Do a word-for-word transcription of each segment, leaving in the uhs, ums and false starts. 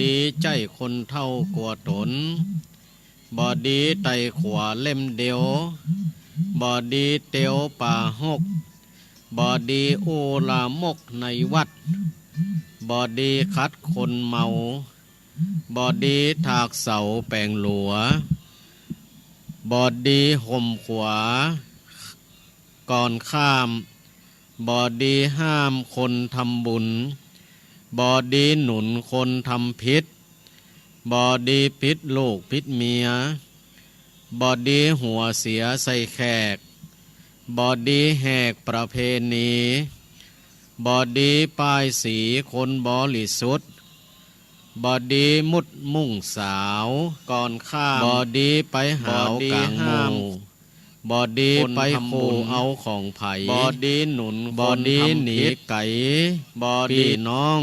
ดีใจ๊คนเฒ่ากั๋วต๋น บ่ดีไต่ขวาเล่มเดียว บ่ดีเตียวป๋าหก บ่ดีอู้ลามกในวัด บ่ดีขัดคนเมา บ่ดีถากเสาแป๋งหลัว บ่ดีห่มขวาก่อนข้าม บ่ดีห้ามคนทำบุญ บ่ดีหนุนคนทำผิด บ่ดีปิดลูกปิดเมีย บ่ดีหัวเสียใส่แขก บ่ดีแหกประเพณี บ่ดีป้ายสีคนบริสุทธิ์ บ่ดีมุดมุ่งสาวก่อนข้าม บ่ดีไปหาวก๋างหมู่ บ่ดีไปคู่เอาของใผ บ่ดีหนุน บ่ดีหนีไก๋ บ่ดีปี้น้อง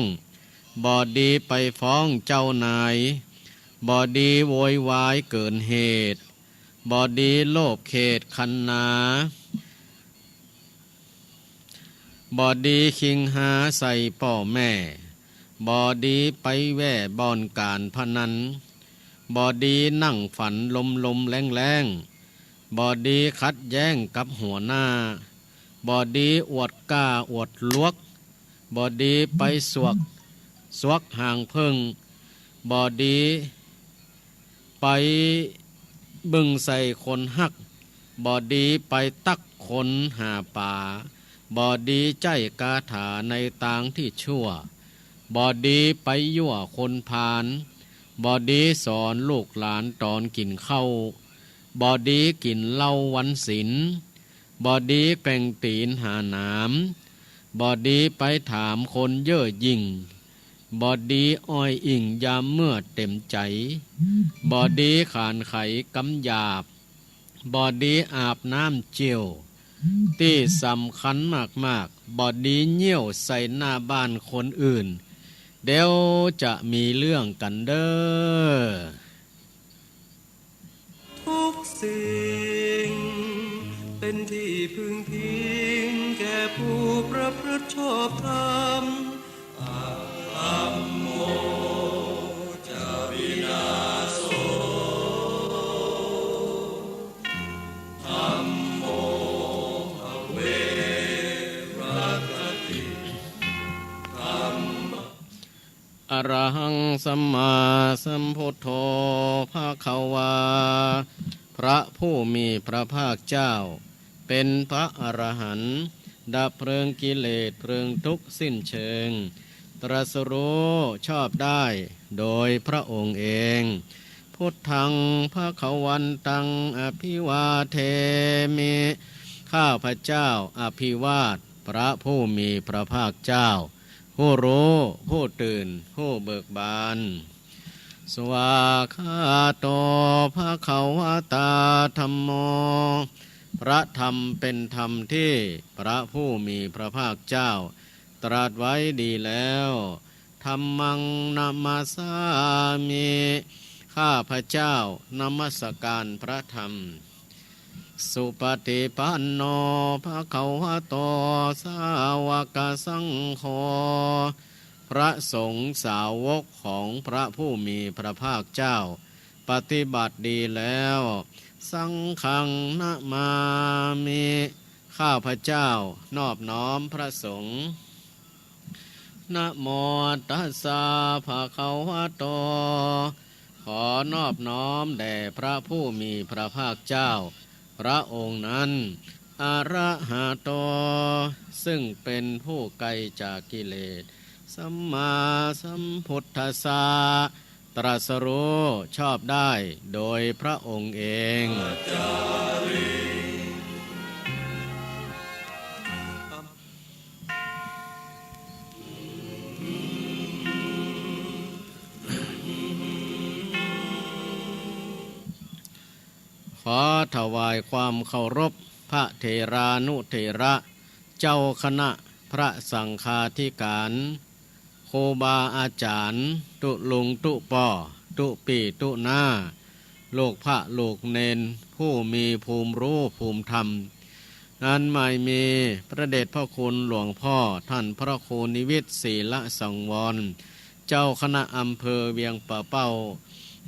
บ่ดีไปฟ้องเจ้านาย บ่ดีโวยวายเกินเหตุ บ่ดีโลภเขตคันนา บ่ดีคิงฮาใส่ป้อแม่ บ่ดีไปแว่บ่อนก๋านพนัน บ่ดีนั่งฝันลมๆแล้งๆ บ่ดีขัดแย้งกับหัวหน้า บ่ดีอวดก้าอวดลวก บ่ดีไปสวก สวกหางเผิ้ง บ่ดีไปบึ้งใส่คนฮัก บ่ดีไปตั๊กคนหาป๋า บ่ดีใจ๊กาถาในตางตี้ชั่ว บ่ดีไปยั่วคนพาล บ่ดีสอนลูกหลานต๋อนกิ๋นข้าว บ่ดีกิ๋นเหล้าวันศีล บ่ดีแกว่งตี๋นหาหนาม บ่ดีไปถามคนเย่อหยิ่ง บ่ดีอ้อยอิ่งยามเมื่อเต็มใจ๋ บ่ดีขานไขกำหยาบ บ่ดีอาบน้ำเจียว ตี้สำคัญมากๆ บ่ดีเยี่ยวใส่หน้าบ้านคนอื่น เดี๋ยวจะมีเรื่องกั๋นเด้อ ทุกสิ่งเป็นที่พึ่งพิงแก่ผู้ประพฤติชอบธรรม อะธัมโม จะวินาโส ธัมโม อเวรัตติ ธัมมะ อะระหังสัมมาสัมพุทโธ ภะคะวา พระผู้มีพระภาคเจ้า เป็นพระอรหันต์ ดับเพลิงกิเลสเพลิงทุกข์สิ้นเชิง ตรัสรู้ชอบได้โดยพระองค์เอง พุทธัง ภะคะวันตัง อะภิวาเทมิ ข้าพเจ้าอภิวาทพระผู้มีพระภาคเจ้า ผู้รู้ ผู้ตื่น ผู้เบิกบาน สวากขาโต ภะคะวะตา ธัมโม พระธรรมเป็นธรรมที่พระผู้มีพระภาคเจ้าตรัสไว้ดีแล้ว ธัมมัง นะมัสสามิ ข้าพเจ้านมัสการพระธรรม สุปฏิปันโน ภะคะวะโต สาวกสังโฆ พระสงฆ์สาวกของพระผู้มีพระภาคเจ้า ปฏิบัติดีแล้ว สังฆัง นะมามิ ข้าพเจ้านอบน้อมพระสงฆ์ นะโมตัสสะ ภะคะวะโต ขอนอบน้อมแด่พระผู้มีพระภาคเจ้า พระองค์นั้น อะระหะโต ซึ่งเป็นผู้ไกลจากกิเลส สัมมาสัมพุทธัสสะ ตรัสรู้ชอบได้โดยพระองค์เอง ขอถวายความเคารพพระเถรานุเถระ เจ้าคณะพระสังฆาธิการ ครูบาอาจ๋ารย์ ตุ๊ลุงตุ๊ป้อ ตุ๊ปี้ตุ๊น้า ลูกพระลูกเณร ผู้มีภูมิรู้ภูมิธรรม อันใหม่มีพระเดชพระคุณหลวงพ่อท่านพระครูนิวิตร ศีลสังวร เจ้าคณะอำเภอเวียงป่าเป้า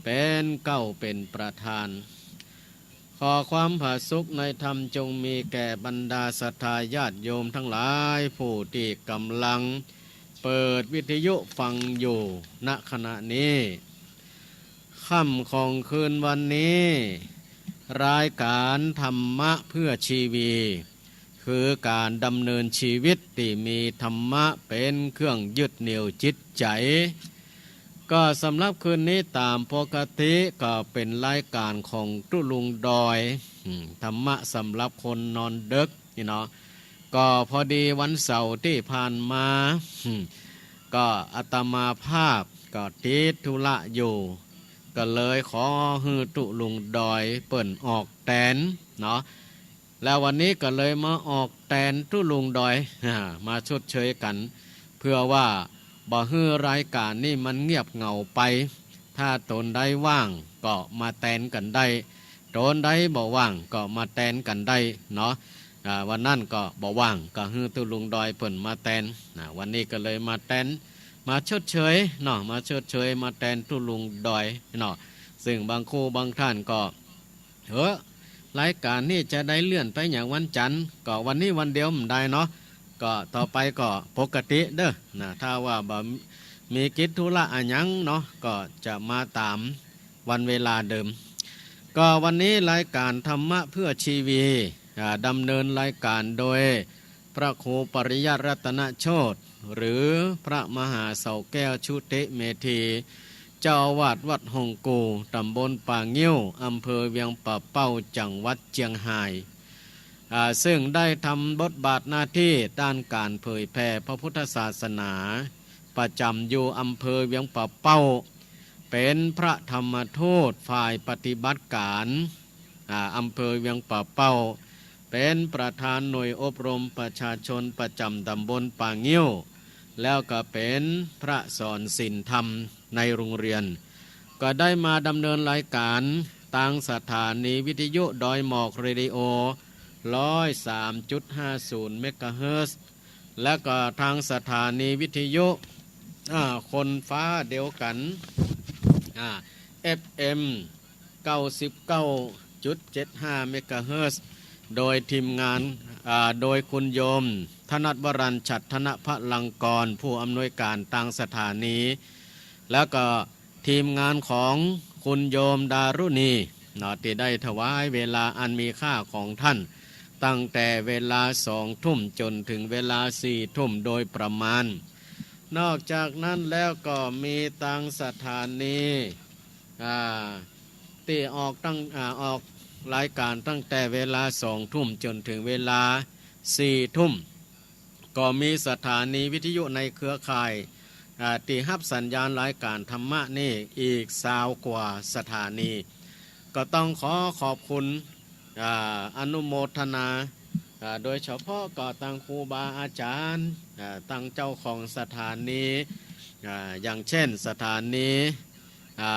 เป๋นเกล้าเป๋นประธาน ขอความผาสุขในธรรมจงมีแก่บรรดาศรัทธาญาติโยมทั้งหลาย ผู้ตี้ก่ำลังเปิดวิทยุฟังอยู่ ณ ขณะนี้ ค่ำของคืนวันนี้ รายก๋านธรรมะเพื่อชีวี คือก๋านดำเนินชีวิตตี้มีธรรมะเป๋นเครื่องยึดเหนี่ยวจิตใจ๋ ก็สำหรับคืนนี้ต๋ามปกติก็เป๋นรายก๋านของตุ๊ลุงดอย อืม ธรรมะสำหรับคนนอนดึกนี่เนาะ ก็พอดีวันเสาร์ตี้ผ่านมา อืม ก็อาตมาภาพก็ติดธุระอยู่ ก็เลยขอหื้อตุ๊ลุงดอยเปิ้นออกแตนเนาะ แล้ววันนี้ก็เลยมาออกแตนตุ๊ลุงดอย อ่า มาชดเชยกั๋น เพื่อว่าบ่หื้อรายก๋านนี่มันเงียบเหงาไป ถ้าตนใดว่างก็มาแตนกั๋นได้ ตนใดบ่ว่างก็มาแตนกั๋นได้เนาะ อ่า วันนั้นก็บ่ว่าง ก็หื้อตุ๊ลุงดอยเปิ้นมาแตน อ่า วันนี้ก็เลยมาแตน มาชดเชยเนาะ มาชดเชย มาแตนตุ๊ลุงดอยเนาะ ซึ่งบางครูบางท่านก็ เฮ้อ รายก๋านนี่จะได้เลื่อนไปอย่างวันจันทร์ ก็วันนี้วันเดียวบ่ได้เนาะ ก็ต่อไปก็ปกติเด้อนะ ถ้าว่าบ่มีกิจธุระอะหยังเนาะ ก็จะมาต๋ามวันเวลาเดิม ก็วันนี้รายก๋านธรรมะเพื่อชีวี อ่า ดำเนินรายก๋านโดยพระครูปริยัติรัตนโชติ หรือพระมหาเสาแก้วชุติเมธี เจ้าอาวาสวัดฮ่องกู่ ต๋ำบลป่างิ้ว อำเภอเวียงป่าเป้า จังหวัดเจียงฮาย อ่า ซึ่งได้ทำบทบาทหน้าตี้ด้านก๋านเผยแผ่พระพุทธศาสนา ประจ๋ำอยู่อำเภอเวียงป่าเป้า เป๋นพระธรรมทูตฝ่ายปฏิบัติก๋าน อ่า อำเภอเวียงป่าเป้า เป๋นประธานหน่วยอบรมประชาชนประจ๋ำต๋ำบลป่างิ้ว แล้วก็เป๋นพระสอนศีลธรรมในโรงเรียน ก็ได้มาดำเนินรายก๋านตางสถานีวิทยุดอยหมอกเรดิโอ ร้อยสามจุดห้าศูนย์เมกะเฮิรตซ์ และก็ตางสถานีวิทยุ อ่า คนฟ้าเดียวกั๋น อ่า เอฟเอ็ม เก้าสิบเก้าจุดเจ็ดห้าเมกะเฮิรตซ์ โดยทีมงาน อ่า โดยคุณโยม ธนัทวรัญชัด ธนพลังกร ผู้อำนวยก๋านตางสถานี แล้วก็ทีมงานของคุณโยมดารุณีเนาะ ตี้ได้ถวายเวลาอันมีค่าของต้าน ตั้งแต่เวลาสองทุ่มจ๋นเถิงเวลาสี่ทุ่มโดยประมาณ นอกจากนั้นแล้วก็มีตางสถานี อ่า ตี้ออกตั้ง อ่า ออกรายก๋านตั้งแต่เวลาสองทุ่มจ๋นเถิงเวลาสี่ทุ่ม ก็มีสถานีวิทยุในเครือข่าย อ่า ตี้ฮับสัญญาณรายก๋านธรรมะนี่อีกซาวกว่าสถานี ก็ต้องขอขอบคุณ อ่า อนุโมทนา อ่า โดยเฉพาะก็ตางครูบาอาจ๋ารย์ อ่า ตางเจ้าของสถานี อ่า อย่างเช่นสถานี อ่า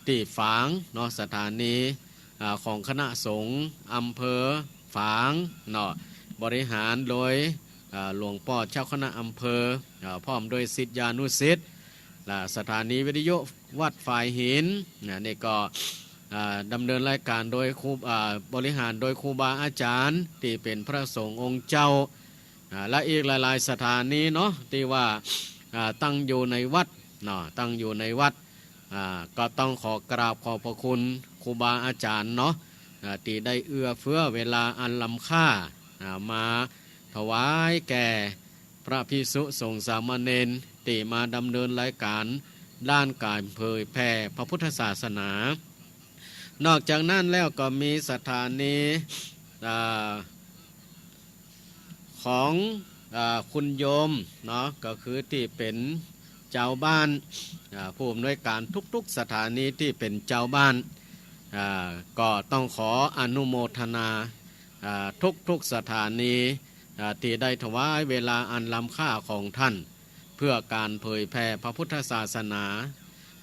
ตี้ฝางเนาะ สถานี อ่า ของคณะสงฆ์อำเภอฝางเนาะ บริหารโดย อ่า หลวงป้อเจ้าคณะอำเภอ อ่า พร้อมด้วยศิษยานุศิษย์ และสถานีวิทยุวัดฝายหิน นะ นี่ก็ อ่า ดำเนินรายก๋านโดยครู อ่า บริหารโดยครูบาอาจ๋ารย์ตี้เป๋นพระสงฆ์องค์เจ้า อ่า และอีกหลายๆ สถานีเนาะ ตี้ว่า อ่า ตั้งอยู่ในวัดเนาะ ตั้งอยู่ในวัด อ่า ก็ต้องขอกราบขอบพระคุณครูบาอาจ๋ารย์เนาะ อ่า ตี้ได้เอื้อเฟื้อเวลาอันล้ำค่า อ่า มาถวายแก่พระภิกษุสงฆ์สามเณรตี้มาดำเนินรายก๋านด้านก๋านเผยแผ่พระพุทธศาสนา นอกจากนั้นแล้วก็มีสถานี อ่า ของ อ่า คุณโยมเนาะ ก็คือตี้เป๋นจาวบ้าน อ่า ผู้อำนวยก๋านทุกๆ สถานีตี้เป๋นจาวบ้าน อ่า ก็ต้องขออนุโมทนา อ่า ทุกๆ สถานี อ่า ตี้ได้ถวายเวลาอันล้ำค่าของต้าน เพื่อก๋านเผยแผ่พระพุทธศาสนา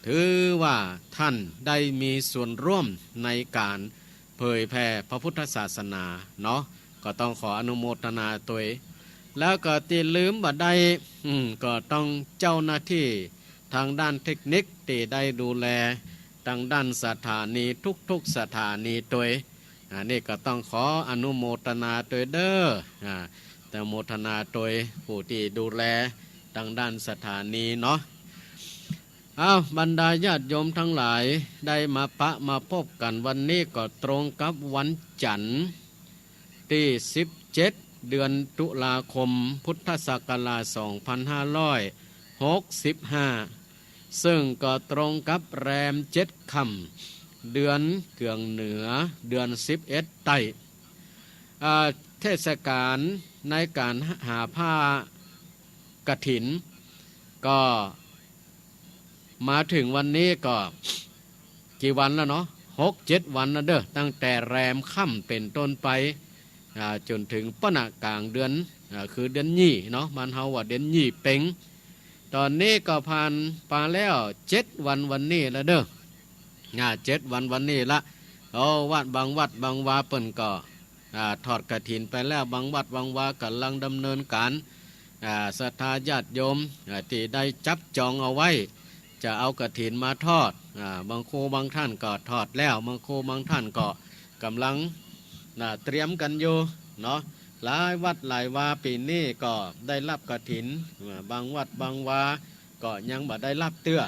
ถือว่าต้านได้มีส่วนร่วมในก๋านเผยแผ่พระพุทธศาสนาเนาะ ก็ต้องขออนุโมทนาตวย แล้วก็ตี้ลืมบ่ได้ อืม ก็ต้องเจ้าหน้าตี้ ตางด้านเทคนิคตี้ได้ดูแลตางด้านสถานีทุกๆสถานีตวย อ่า นี่ก็ต้องขออนุโมทนาตวยเด้อ อ่า อนุโมทนาตวยผู้ตี้ดูแลตางด้านสถานีเนาะ อ้าว บรรดาญาติโยมตังหลาย ได้มาปะมาปบกั๋นวันนี้ก็ตรงกับวันจันทร์ ตี้สิบเจ็ด เดือนตุลาคม พุทธศักราช สองพันห้าร้อยหกสิบห้า ซึ่งก็ตรงกับแรมเจ็ดค่ำ เดือนเกื่องเหนือ เดือนสิบเอ็ดใต้ อ่า เทศกาลในก๋านหาผ้ากฐิน ก็ มาเถิงวันนี้ก็กี่วันแล้วเนาะ หกเจ็ดวันแล้วเด้อ ตั้งแต่แรมค่ำเป๋นต้นไป อ่า จ๋นเถิงปู้นน่ะก๋างเดือน อ่า คือเดือนยี่เนาะ บ้านเฮาว่าเดือนยี่เป๋ง ต๋อนนี้ก็ผ่านมาแล้วเจ็ดวันวันนี้แล้วเด้อ อ่า เจ็ดวันวันนี้ละ โอ้ วัดบางวัดบางวาเปิ้นก็ อ่า ทอดกฐินไปแล้ว บางวัดบางวาก่ำลังดำเนินก๋าน อ่า ศรัทธาญาติโยม อ่า ตี้ได้จับจองเอาไว้ จะเอากฐินมาทอด อ่า บางครูบางท่านก็ทอดแล้ว บางครูบางท่านก็ก่ำลัง น่ะ เตรียมกั๋นอยู่เนาะ หลายวัดหลายวาปี๋นี้ก็ได้ฮับกฐิน อ่า บางวัดบางวาก็ยังบ่ได้ฮับเตื้อ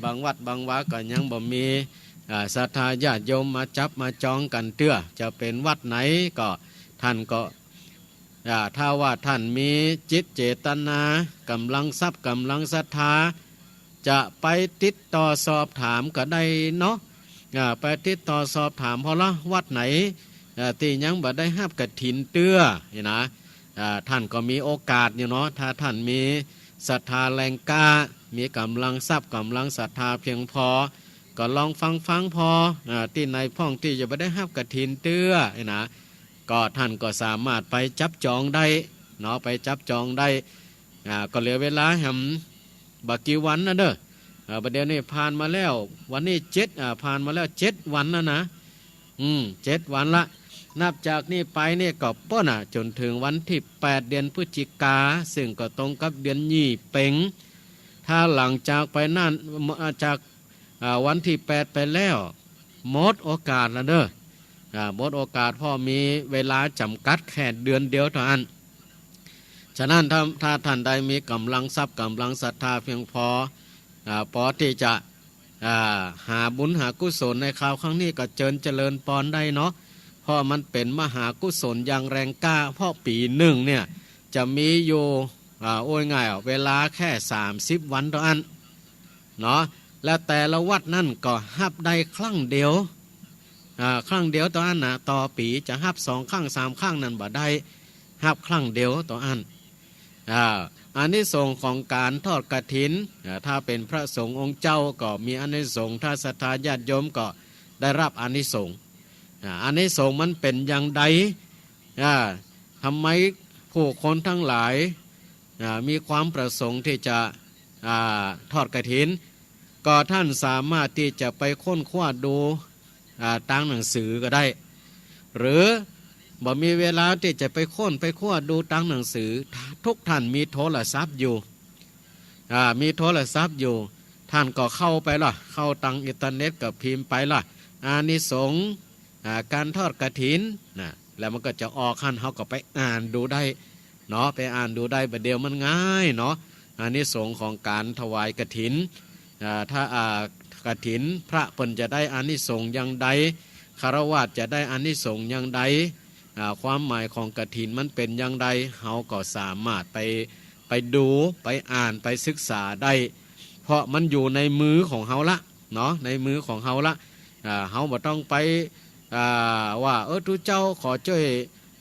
บางวัดบางวาก็ยังบ่มี อ่า ศรัทธาญาติโยมมาจับมาจองกั๋นเตื้อ จะเป๋นวัดไหนก็ ท่านก็ อ่า ถ้าว่าท่านมีจิตเจตนา ก่ำลังทรัพย์ ก่ำลังศรัทธา จะไปติดต่อสอบถามก็ได้เนาะ อ่า ไปติดต่อสอบถาม เพราะละวัดไหน อ่า ตี้ยังบ่ได้ฮับกฐินเตื้อนี่นะ อ่า ท่านก็มีโอกาสอยู่เนาะ ถ้าท่านมีศรัทธาแรงกล้า มีก่ำลังทรัพย์ ก่ำลังศรัทธาเพียงพอ ก็ลองฟังฟังผ่อ อ่า ตี้ไหนพ่องตี้จะบ่ได้ฮับกฐินเตื้อนี่นะ ก็ท่านก็สามารถไปจับจองได้เนาะ ไปจับจองได้ อ่า ก็เหลือเวลาแหมบ่กี่วันนะเด้อ อ่า บ่าเดี่ยวนี้ผ่านมาแล้ว วันนี้เจ็ด อ่า ผ่านมาแล้วเจ็ดวันแล้วนะ อืม เจ็ดวันละ นับจากนี้ไปนี่ก็ปู้นน่ะ จ๋นเถิงวันตี้แปด เดือนพฤศจิกา ซึ่งก็ตรงกับเดือนยี่เป๋ง ถ้าหลังจากไปนั้น อ่า จาก อ่า วันตี้แปดไปแล้ว หมดโอกาสละเด้อ อ่า หมดโอกาส เพราะมีเวลาจ๋ำกัดแค่เดือนเดียวเต้าอั้น ฉะนั้นถ้า ถ้าท่านใดมีก่ำลังทรัพย์ ก่ำลังศรัทธาเพียงพอ อ่า ปอตี้จะ อ่า หาบุญหากุศลในคราวครั้งนี้ก็เจิญเจริญปอนได้เนาะ เพราะมันเป๋นมหากุศลอย่างแรงกล้า เพราะปี๋นึ่งเนี่ยจะมีอยู่ อ่า โอ้ย ง่ายอ่ะ เวลาแค่สามสิบวันเต้าอั้น เนาะ และแต่ละวัดนั่นก็ฮับได้ครั้งเดียว อ่า ครั้งเดียวเต้าอั้นนะ ต่อปี๋จะฮับสองครั้งสามครั้งนั่นบ่ได้ ฮับครั้งเดียวเต้าอั้น อ่า อานิสงส์ของก๋านทอดกฐิน อ่า ถ้าเป๋นพระสงฆ์องค์เจ้าก็มีอานิสงส์ ถ้าศรัทธาญาติโยมก็ได้ฮับอานิสงส์ อ่า อานิสงส์มันเป๋นอย่างใด อ่า ทำไมผู้คนตังหลาย อ่า มีความประสงค์ตี้จะ อ่า ทอดกฐิน ก็ท่านสามารถตี้จะไปค้นคว้าดู อ่า ตางหนังสือก็ได้ หรือบ่มีเวลาตี้จะไปค้นไปคว้าดูตางหนังสือ ทุกท่านมีโทรศัพท์อยู่ อ่า มีโทรศัพท์อยู่ ท่านก็เข้าไปละ เข้าตางอินเทอร์เน็ตก็พิมพ์ไปละ อานิสงส์ อ่า ก๋านทอดกฐินนะ แล้วมันก็จะออกหั้น เฮาก็ไปอ่านดูได้เนาะ ไปอ่านดูได้ บ่าเดี่ยวมันง่ายเนาะ อานิสงส์ของก๋านถวายกฐิน อ่า ถ้า อ่า กฐิน พระเปิ้นจะได้อานิสงส์อย่างใด ฆราวาสจะได้อานิสงส์อย่างใด อ่า ความหมายของกฐินมันเป๋นอย่างใด เฮาก็สามารถไป ไปดู ไปอ่าน ไปศึกษาได้ เพราะมันอยู่ในมือของเฮาละเนาะ ในมือของเฮาละ อ่า เฮาบ่ต้องไป อ่า ว่า เออ ตุ๊เจ้าขอจ้วย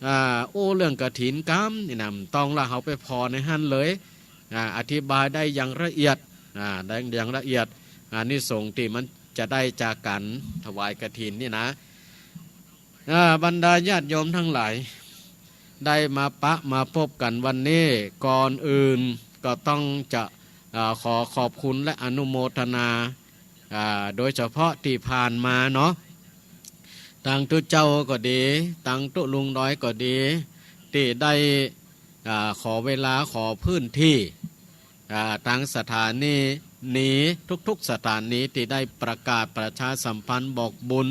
อ่า อู้เรื่องกฐินกำนี่นะ บ่ต้องละ เฮาไปผ่อในหั้นเลย อ่า อธิบายได้อย่างละเอียด อ่า ได้อย่างละเอียด อานิสงส์ตี้มันจะได้จากก๋านถวายกฐินนี่นะ อ่า บรรดาญาติโยมตังหลาย ได้มาปะมาปบกั๋นวันนี้ ก่อนอื่นก็ต้องจะ อ่า ขอขอบคุณและอนุโมทนา อ่า โดยเฉพาะตี้ผ่านมาเนาะ ตางตุ๊เจ้าก็ดี ตางตุ๊ลุงน้อยก็ดี ตี้ได้ อ่า ขอเวลาขอพื้นตี้ อ่า ตางสถานี นีทุกๆสถานีตี้ได้ประกาศประชาสัมพันธ์บอกบุญ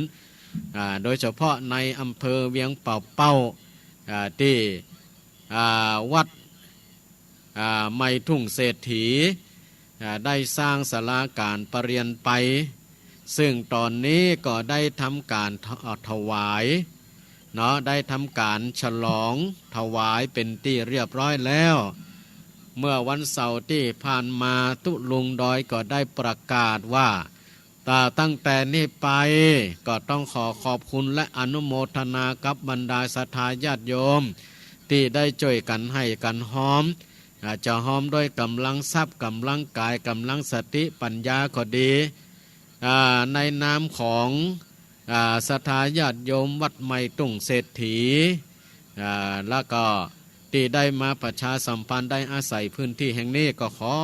อ่า โดยเฉพาะในอำเภอเวียงป่าเป้า อ่า ตี้ อ่า วัด อ่า ไมทุ่งเศรษฐี อ่า ได้สร้างศาลาก๋านประเรียนไป ซึ่งต๋อนนี้ก็ได้ทำก๋านถ- อ่า ถวาย เนาะ ได้ทำก๋านฉลองถวายเป๋นตี้เรียบร้อยแล้ว เมื่อวันเสาร์ตี้ผ่านมาตุ๊ลุงดอยก็ได้ประกาศว่า อ่า ตั้งแต่นี้ไปก็ต้องขอขอบคุณและอนุโมทนากับบรรดาศรัทธาญาติโยมตี้ได้จ้วยกั๋นฮ้ำกั๋นฮอม อ่า จะฮอมด้วยก๋ำลังทรัพย์ ก๋ำลังก๋าย ก๋ำลังสติปัญญาก็ดี อ่า ในนามของ อ่า ศรัทธาญาติโยมวัดไมทุ่งเศรษฐี อ่า แล้วก็ตี้ได้มาประชาสัมพันธ์ได้อาศัยพื้นที่แห่งนี้ก็ขอ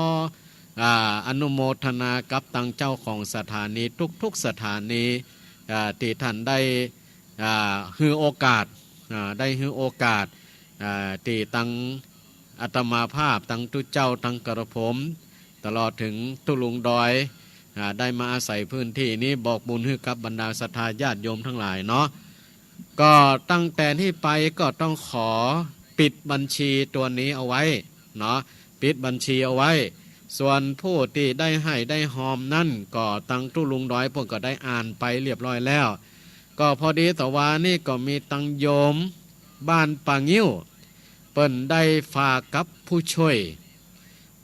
อ่า อนุโมทนากับตังเจ้าของสถานีทุกๆสถานี อ่า ตี้ท่านได้ อ่า หื้อโอกาส อ่า ได้หื้อโอกาส อ่า ตี้ตังอาตมาภาพ ตังตุ๊เจ้า ตังกระผม ตลอดเถิงตุ๊ลุงดอย อ่า ได้มาอาศัยพื้นที่นี้บอกบุญหื้อกับบรรดาศรัทธาญาติโยมตังหลายเนาะ ก็ตั้งแต่นี้ไปก็ต้องขอปิดบัญชีตั๋วนี้เอาไว้เนาะ ปิดบัญชีเอาไว้ ส่วนผู้ตี้ได้ฮ้ำได้ฮอมนั้นก็ตังตุ๊ลุงดอยเปิ้นก็ได้อ่านไปเรียบร้อยแล้ว ก็พอดีตะวานี้ก็มีตังโยมบ้านป่างิ้ว เปิ้นได้ฝากกับผู้ช่วย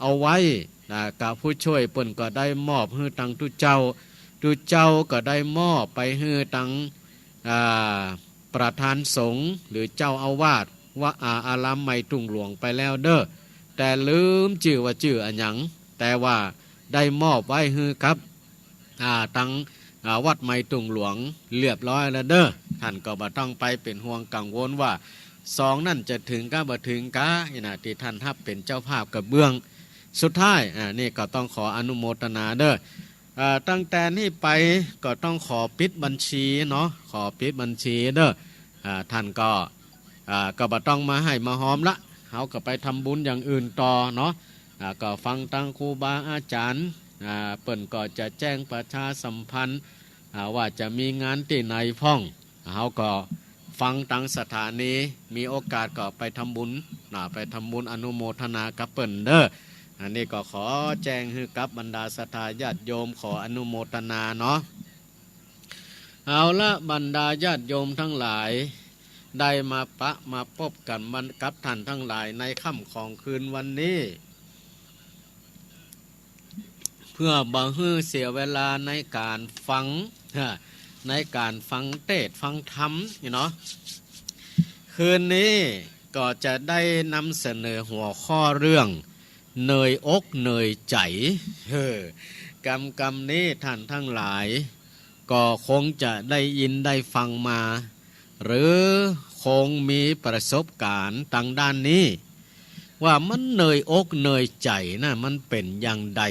เอาไว้นะ กับผู้ช่วยเปิ้นก็ได้มอบหื้อตังตุ๊เจ้า ตุ๊เจ้าก็ได้มอบไปหื้อตัง อ่า ประธานสงฆ์หรือเจ้าอาวาสวัด อ่า อารามไมทุ่งหลวงไปแล้วเด้อ แต่ลืมจื้อว่าจื้ออะหยัง แต่ว่าได้มอบไว้หื้อกับ อ่า ตัง อ่า วัดไมทุ่งหลวงเรียบร้อยแล้วเด้อ ท่านก็บ่ต้องไปเป๋นห่วงกังวลว่าซองนั้นจะเถิงกาบ่เถิงกา อี้นะ ตี้ท่านฮับเป๋นเจ้าภาพกระเบื้อง สุดท้าย อ่า นี่ก็ต้องขออนุโมทนาเด้อ อ่า ตั้งแต่นี้ไปก็ต้องขอปิดบัญชีเนาะ ขอปิดบัญชีเด้อ อ่า ท่านก็ อ่า ก็บ่ต้องมาฮ้ำมาฮอมละ เฮาก็ไปทำบุญอย่างอื่นต่อเนาะ อ่า ก็ฟังตังครูบาอาจารย์ อ่า เปิ้นก็จะแจ้งประชาสัมพันธ์ อ่า ว่าจะมีงานตี้ไหนพ่อง เฮาก็ฟังตังสถานี มีโอกาสก็ไปทำบุญนะ ไปทำบุญอนุโมทนากับเปิ้นเด้อ อันนี้ก็ขอแจ้งหื้อกับบรรดาศรัทธาญาติโยม ขออนุโมทนาเนาะ เอาละ บรรดาญาติโยมตังหลาย ได้มาปะมาปบกั๋นมันกับท่านตังหลายในค่ำของคืนวันนี้ เพื่อบ่หื้อเสียเวลาในก๋านฟัง ในก๋านฟังเตสน์ฟังธรรมนี่เนาะ คืนนี้ก็จะได้นำเสนอหัวข้อเรื่อง เหนื่อยอกเหนื่อยใจ๋ เออ กำ กำนี้ท่านตังหลาย ก็คงจะได้ยินได้ฟังมา หรือคงมีประสบก๋ารณ์ตังด้านนี้ ว่ามันเหนื่อยอกเหนื่อยใจ๋นะ มันเป๋นอย่างใด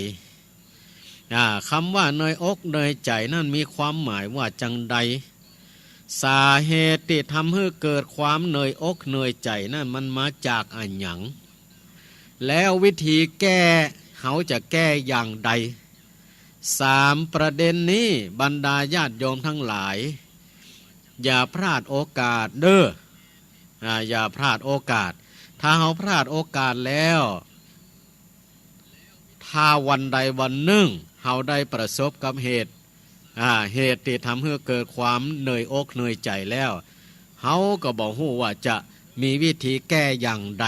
อ่า กำว่าเหนื่อยอกเหนื่อยใจ๋นั้นมีความหมายว่าจังใด สาเหตุตี้ทำหื้อเกิดความเหนื่อยอกเหนื่อยใจ๋นั้นมันมาจากอะหยัง แล้ววิธีแก้ เฮาจะแก้อย่างใด สามประเด็นนี้ บรรดาญาติโยมตังหลาย อย่าพลาดโอกาสเด้อ อ่า อย่าพลาดโอกาส ถ้าเฮาพลาดโอกาสแล้ว ถ้าวันใดวันนึ่ง เฮาได้ประสบกับเหตุ อ่า เหตุตี้ทำหื้อเกิดความเหนื่อยอกเหนื่อยใจ๋แล้ว เฮาก็บ่ฮู้ว่าจะมีวิธีแก้อย่างใด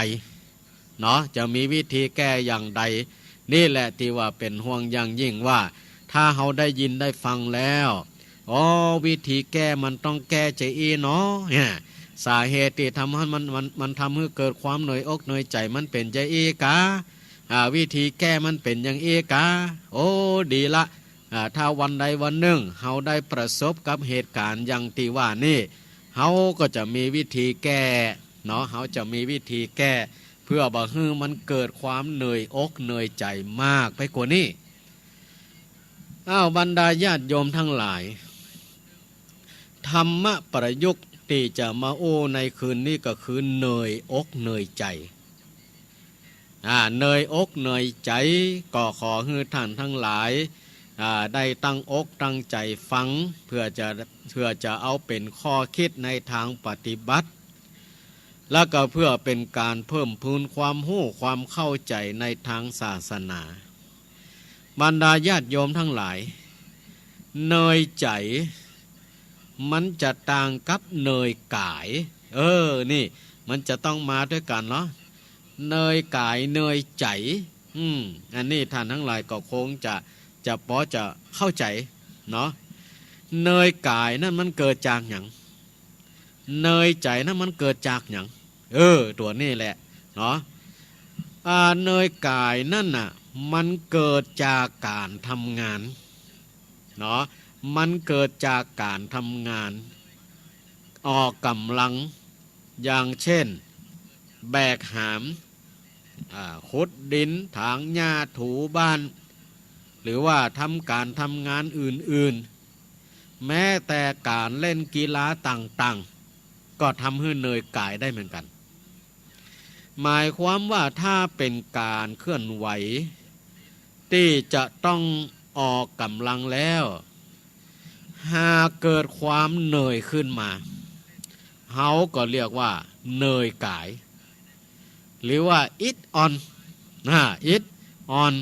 เนาะ จะมีวิธีแก้อย่างใด นี่แหละตี้ว่าเป๋นห่วงอย่างยิ่งว่า ถ้าเฮาได้ยินได้ฟังแล้ว อ๋อ วิธีแก้มันต้องแก้จะอี้เนาะ เนี่ย สาเหตุตี้ทำหื้อมัน มัน มันทำหื้อเกิดความเหนื่อยอกเหนื่อยใจ๋มันเป๋นจะอี้กา อ่า วิธีแก้มันเป๋นอย่างอี้กา โอ้ ดีละ อ่า ถ้าวันใดวันนึ่ง เฮาได้ประสบกับเหตุก๋ารณ์อย่างตี้ว่านี่ เฮาก็จะมีวิธีแก้ เนาะ เฮาจะมีวิธีแก้ เพื่อบ่หื้อมันเกิดความเหนื่อยอกเหนื่อยใจ๋มากไปกว่านี้ อ้าว บรรดาญาติโยมตังหลาย ธรรมะประยุกต์ตี้จะมาอู้ในคืนนี้ก็คือเหนื่อยอกเหนื่อยใจ๋ อ่า เหนื่อยอกเหนื่อยใจ๋ ก็ขอหื้อต้านตังหลาย อ่า ได้ตั้งอกตั้งใจ๋ฟัง เปื้อจะ เปื้อจะเอาเป๋นข้อคิดในตางปฏิบัติ แล้วก็เปื้อเป๋นก๋านเพิ่มพูนความฮู้ความเข้าใจ๋ในตางศาสนา บรรดาญาติโยมตังหลาย เหนื่อยใจ๋ มันจะต่างกับเหนื่อยก๋าย เออ นี่ มันจะต้องมาตวยกั๋นเนาะ เหนื่อยก๋าย เหนื่อยใจ๋ อืม อันนี้ต้านตังหลายก็คงจะ จะปอจะเข้าใจ๋เนาะ เหนื่อยก๋ายนั้นมันเกิดจากหยัง เหนื่อยใจ๋นั้นมันเกิดจากหยัง เออ ตั๋วนี้แหละเนาะ อ่า เหนื่อยก๋ายนั้นน่ะ มันเกิดจากก๋านทำงานเนาะ มันเกิดจากก๋านทำงาน ออกก๋ำลัง อย่างเจ้น แบกหาม อ่า ขุดดิน ถางหญ้า ถูบ้าน หรือว่าทำก๋านทำงานอื่นๆ แม้แต่ก๋านเล่นกีฬาต่างๆ ก็ทำหื้อเหนื่อยก๋ายได้เหมือนกั๋น หมายความว่าถ้าเป๋นก๋านเคลื่อนไหวตี้จะต้องออกก๋ำลังแล้ว หากเกิดความเหนื่อยขึ้นมา เฮาก็เรียกว่าเหนื่อยก๋าย หรือว่าอิดอ่อน นะ อิดอ่อน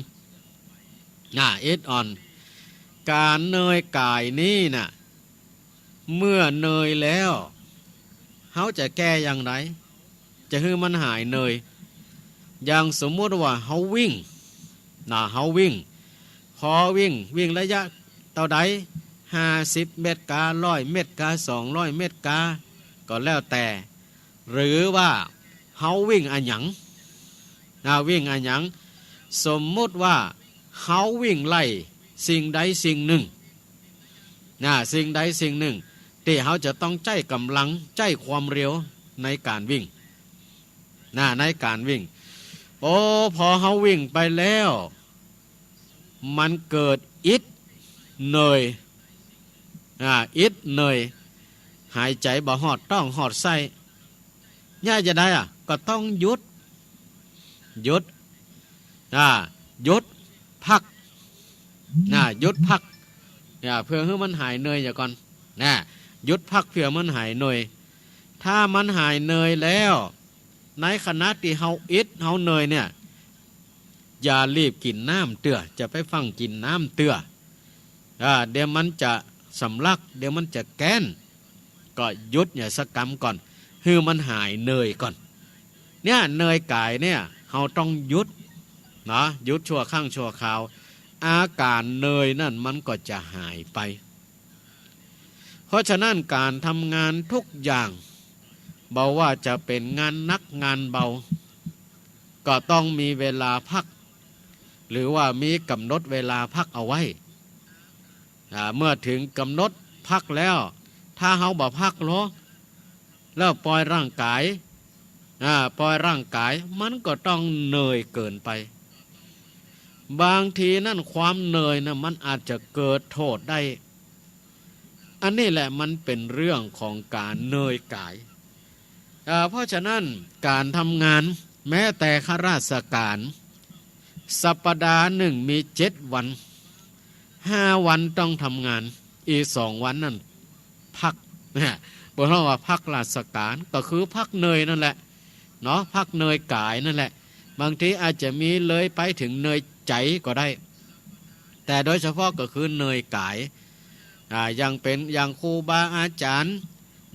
นะ อิดอ่อน ก๋านเหนื่อยก๋ายนี้น่ะ เมื่อเหนื่อยแล้ว เฮาจะแก้อย่างใด จะหื้อมันหายเหนื่อย อย่างสมมุติว่าเฮาวิ่ง นะ เฮาวิ่ง ปอวิ่ง วิ่งระยะเต้าใด ห้าสิบเมตรกา ร้อยเมตรกา สองร้อยเมตรกา ก็แล้วแต่ หรือว่าเฮาวิ่งอะหยัง นะ วิ่งอะหยัง สมมุติว่าเฮาวิ่งไล่สิ่งใดสิ่งนึ่ง นะ สิ่งใดสิ่งนึ่ง ตี้เฮาจะต้องใจ๊ก๋ำลัง ใจ๊ความเร็วในก๋านวิ่ง นะ ในก๋านวิ่ง โอ้ ปอเฮาวิ่งไปแล้ว มันเกิดอิดเหนื่อย อ่า อิดเหนื่อย หายใจ๋บ่ฮอดต๊องฮอดไส้ เยียะจะใดอะ ก็ต้องหยุด หยุด อ่า หยุดพัก นะ หยุดพัก อ่า เปื้อหื้อมันหายเหนื่อยเยียะก่อน นะ หยุดพักเปื้อมันหายเหนื่อย ถ้ามันหายเหนื่อยแล้ว ในขณะตี้เฮาอิด เฮาเหนื่อยเนี่ย อย่ารีบกิ๋นน้ำเตื้อ จะไปฟั่งกิ๋นน้ำเตื้อ อ่า เดี๋ยวมันจะสำลัก เดี๋ยวมันจะแก๊น ก็หยุดเยียะสักกำก่อน หื้อมันหายเหนื่อยก่อน เนี่ย เหนื่อยก๋ายเนี่ย เฮาต้องหยุด นะ หยุดชั่วครั้งชั่วคราว อาก๋านเหนื่อยนั้นมันก็จะหายไป เพราะฉะนั้นก๋านทำงานทุกอย่าง บ่ว่าจะเป๋นงานหนักงานเบา ก็ต้องมีเวลาพัก หรือว่ามีก๋ำหนดเวลาพักเอาไว้ อ่า เมื่อเถิงก๋ำหนดพักแล้ว ถ้าเฮาบ่พักลอ แล้วปล่อยร่างก๋าย อ่า ปล่อยร่างก๋าย มันก็ต้องเหนื่อยเกินไป บางทีนั้นความเหนื่อยน่ะ มันอาจจะเกิดโทษได้ อันนี้แหละมันเป๋นเรื่องของก๋านเหนื่อยก๋าย อ่า เพราะฉะนั้นก๋านทำงาน แม้แต่ข้าราชก๋าน สัปดาห์นึ่งมีเจ็ดวัน ห้าวันต้องทำงาน อีกสองวันนั้นพัก นะ เปิ้นฮ้องว่าพักราชก๋าน ก็คือพักเหนื่อยนั่นแหละ เนาะ พักเหนื่อยก๋ายนั่นแหละ บางทีอาจจะมีเลยไปเถิงเหนื่อยใจ๋ก็ได้ แต่โดยเฉพาะก็คือเหนื่อยก๋าย อ่า อย่างเป๋น อย่างครูบาอาจ๋ารย์